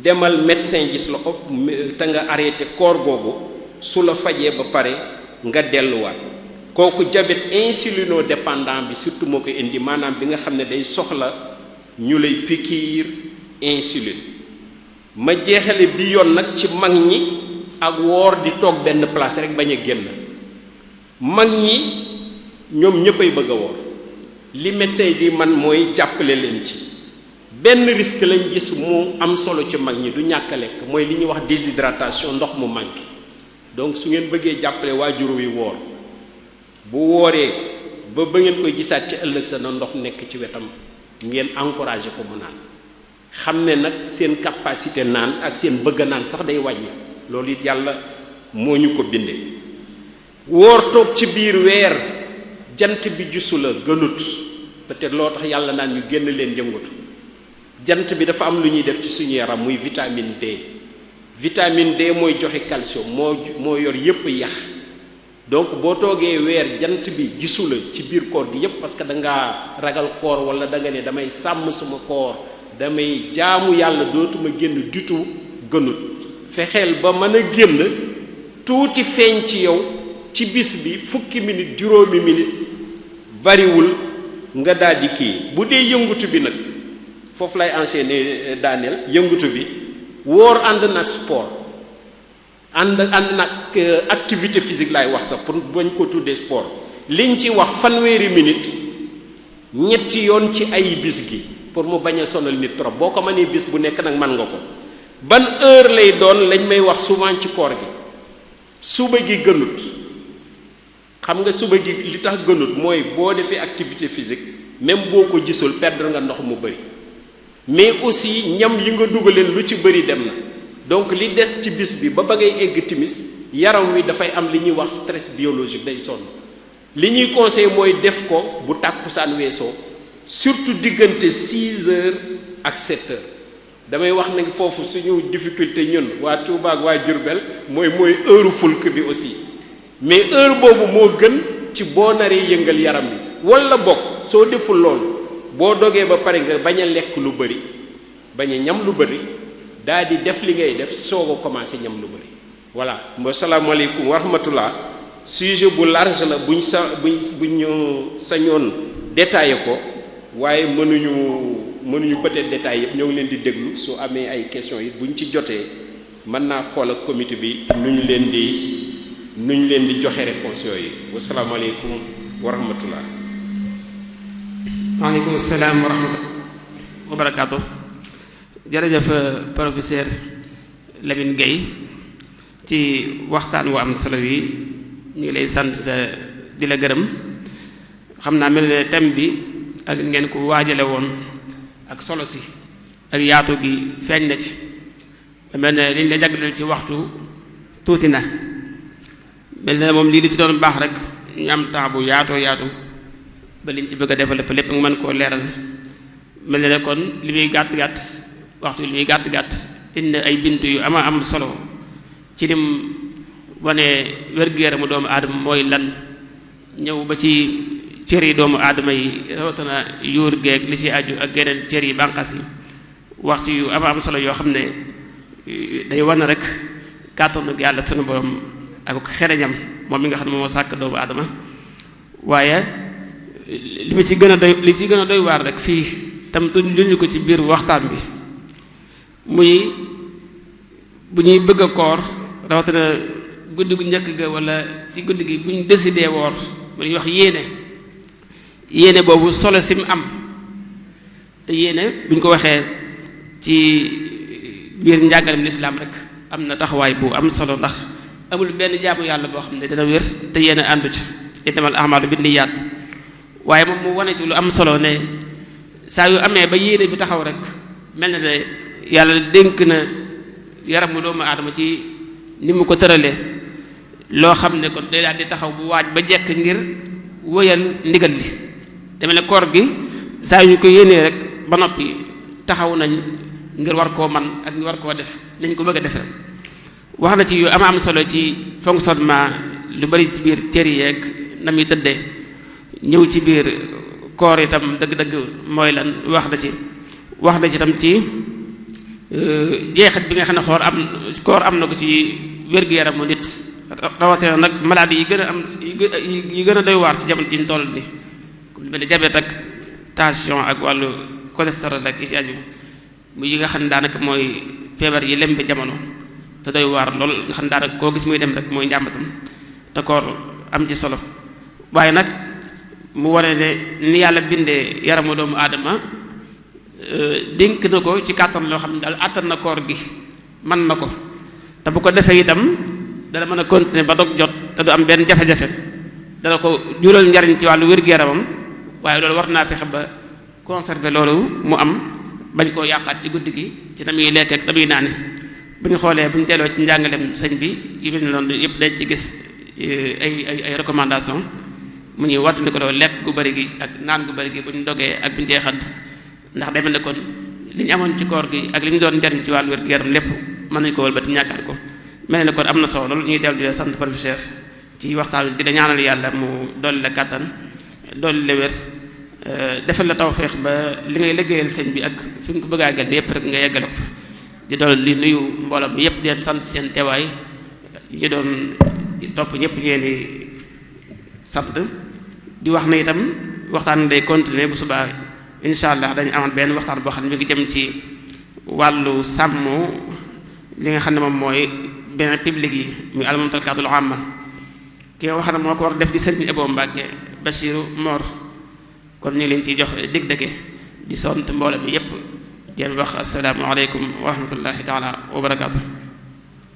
demal médecin gis la ëpp te nga arrêté koor googu su la fajee ba pare nga delluwaat kooku diabète insulino-dépendant bi surtout moo koy indi maanaam bi nga xam ne day soxla ñu lay pikiir insuline ma jeexale bi yoon nag ci mag ñi ak woor di toog benn place rek bañ a génn mag ñi ñoom ñëppay bëgg a woor li médecin di man mooy jàppale leen ci benn risque lañ gis mu am solo ci mag ñi du ñàkk a lekk mooy li ñuy wax déshydratation ndox mu manqué donc su ngeen bëggee jàppale waajur wi woor bu wooree ba ngeen koy gisaat ci ëllëg sa na ndox nekk ci wetam ngeen encouragé ko mu naan xam ne nag seen capacité naan ak seen bëgg naan sax day wàññeeku loolu it yàlla moo ñu ko bindee woor toog ci biir weer jant bi gisu la gënut peut-être loo tax yàlla naan ñu génn leen yëngatu jant bi dafa am lu ñuy def ci suñu yaram muy vitamine D vitamine D mooy joxe calcium moo yor yépp yax donc boo toogee weer jant bi gisu la ci biir koor gi yépp parce que da ngaa ragal koor wala da nga ne damay sàmm suma koor damay jaamu yàlla dootuma génn du tout gënut fexeel ba mën a génn tuuti feeñ ci yow ci bis bi fukki minute juróomi minute bariwul nga daldi kii bu dee yëngutu bi nag foofu lay enchaîner Daniel yëngatu bi woor ànd nag sport ànd nag activité physique laay wax sax pour bañ ko tuddee sport liñ ci wax fanweeri minute ñetti yoon ci ay bis gi pour mu bañ a sonal nit trop boo ko mënee bis bu nekk nag mën nga ko ban heure lay doon lañ may wax souvent ci koor gi suba gi gënut xam nga suba gi li tax gënut mooy boo defee activité physique même boo ko gisul perdre nga ndox mu bari mais aussi ñam yi nga dugaleen lu ci bari dem na donc li des ci bis bi ba ngay egg timis yaram wi dafay am li ñuy wax stress biologique day sonn li ñuy conseil mooy def ko bu tàkkusaan weesoo surtout diggante 6 heures ak 7 heures damay wax ne foofu suñu difficulté ñun waa Touba ak waa Diourbel mooy heure fulk bi aussi mais heure boobu moo gën ci boo naree yëngal yaram bi wala bokk soo deful loolu boo dogee ba pare nga bañ a lekk lu bëri bañ a ñam lu bëri daal di def li ngay def soog a commencé ñam lu bëri voilà asalaamaaleykum wa rahmatullah sujet bu large la buñ ñu sañoon détaillé ko waaye mënuñu peut-être détail yëpp ñoo ngi leen di déglu su amee ay questions yi buñ ci jotee mën naa xool ak comité bi nuñ leen di joxe réponse yooyu wasalaamaaleykum wa rahmatullah. waaleykum salaam wa rahmatullah wa barakaatu. jërëjëf professeur Lamine Gueye ci waxtaan wu am solo wi ñu ngi lay sant di la gërëm xam naa mel ne thème bi ak ngeen ko waajale woon ak solo si ak yaatu gi feeñ na ci mel ne liñ la jagleel ci waxtu tuuti na mel ne moom lii li ci doon baax rek ñu am temps bu yaatoo yaatu ba liñ ci bëgg a développer lépp nga mën koo leeral mel ne kon li muy gàtt-gàtt waxtu li muy gàtt-gàtt indi ay bintu yu ama am solo ci lim wane wér-gu-yaramu doomu aadama mooy lan ñëw ba ci cër yi doomu aadama yi rawatina yuur geeg li ci aju ak geneen cër yi bànqaas yi wax ci yu ama am solo yoo xam ne day wane rek kàttanu yàlla sunu borom ak xereñam moom mi nga xam ne moo sàkk doomu aadama waaye li ci gën a doy waar rek fii tam tuñ ko ci biir waxtaan bi muy bu ñuy bëgg a koor rawatina guddi gu njëkk ga wala ci guddi gi bu ñu décidé woor mu ñuy wax yéene boobu solo sim am te yéene bu ñu ko waxee ci biir njàngalem lislaam rek am na taxawaay bu am solo ndax amul benn jaamu yàlla boo xam ne dana wér te yéene àndu ci innamal a'maalu binniyaat waaye moom mu wane ci lu am solo ne saa yu amee ba yéene bi taxaw rek mel na ne yàlla dénk na yaramu doomu aadama ci ni mu ko tëralee loo xam ne kon day daal di taxaw bu waaj ba jekk ngir wëyal ndigal li deme ne koor gi saa yu ñu ko yéenee rek ba noppi taxaw nañ ngir war koo man ak war koo def nañ ko bëgg a defee wax na ci yu am solo ci fonctionnement lu bari ci biir cër yi ak na muy tëddee ñëw ci biir koor itam dëgg-dëgg mooy lan wax na ci itam ci jeexit bi nga xam ne koor am na ko ci wér-gu-yaramu nit rawatina nag maladie yi gën a am yi gën a doy waar ci jamono ji ñu toll ni lu mel ni diabète ak tension ak wàllu cholestérol ak yi ci aju muy yi nga xam ne daanaka mooy feebar yi lembe jamono te doy waar lool nga xam ne daanaka koo gis muy dem rek mooy njàmbatam te koor am ci solo waaye nag mu wane ne ni yàlla bindee yaramu doomu aadama dénk na ko ci kàttan loo xam ne daal àttan na koor gi mën na ko te bu ko defee itam dana mën a continuer ba dog jot te du am benn jafe-jafe dana ko jural njariñ ci wàllu wér-gu-yaramam waaye loolu war naa fexe ba conserver loolu mu am bañ koo yàqaat ci guddi gi ci na muy lekk ak na muy naane bu ñu xoolee bu ñu delloo ci njàngaleem sëñ bi yu mel noonu yëpp dañ ci gis ay recommandation mu ñuy wattu ni ko loolu lekk gu bëri gi ak naan gu bëri gi bu ñu dogee ak bu ñu jeexat ndax day mel ne kon li ñu amoon ci koor gi ak li ñu doon njariñ ci wàllu wér-gu-yaram lépp mën nañu ko wëlbati ñàkkaat ko mel ne kon am na solo loolu ñuy dellu di sant professeur ci waxtaan bi dina ñaanal yàlla mu dolli la kàttan dolli la wér defal la tawfeex ba li ngay liggéeyal sëñ bi ak fi nga ko bëgg a àggal yépp rek nga yeggale ko fa di dolli di nuyu mbooloo mi yépp di leen sant seen teewaay yi ñu doon topp ñëpp ñu leen di sant di wax na itam waxtaan day continuer bu subaa incha allah dañu amoon benn waxtaan boo xam ne mi ngi jëm ci wàllu sàmm li nga xam ne moom mooy bien public yi muy al-mumtalakatul amma ki nga wax ne moo ko war def di sëriñ Ebo Mbàkke Bachiru Mor kon ñu ngi leen ciy jox dig-dëgge di sont mbooloo mi yépp di leen wax assalaamu aleykum wa rahmatullahi taala wa barakaatu.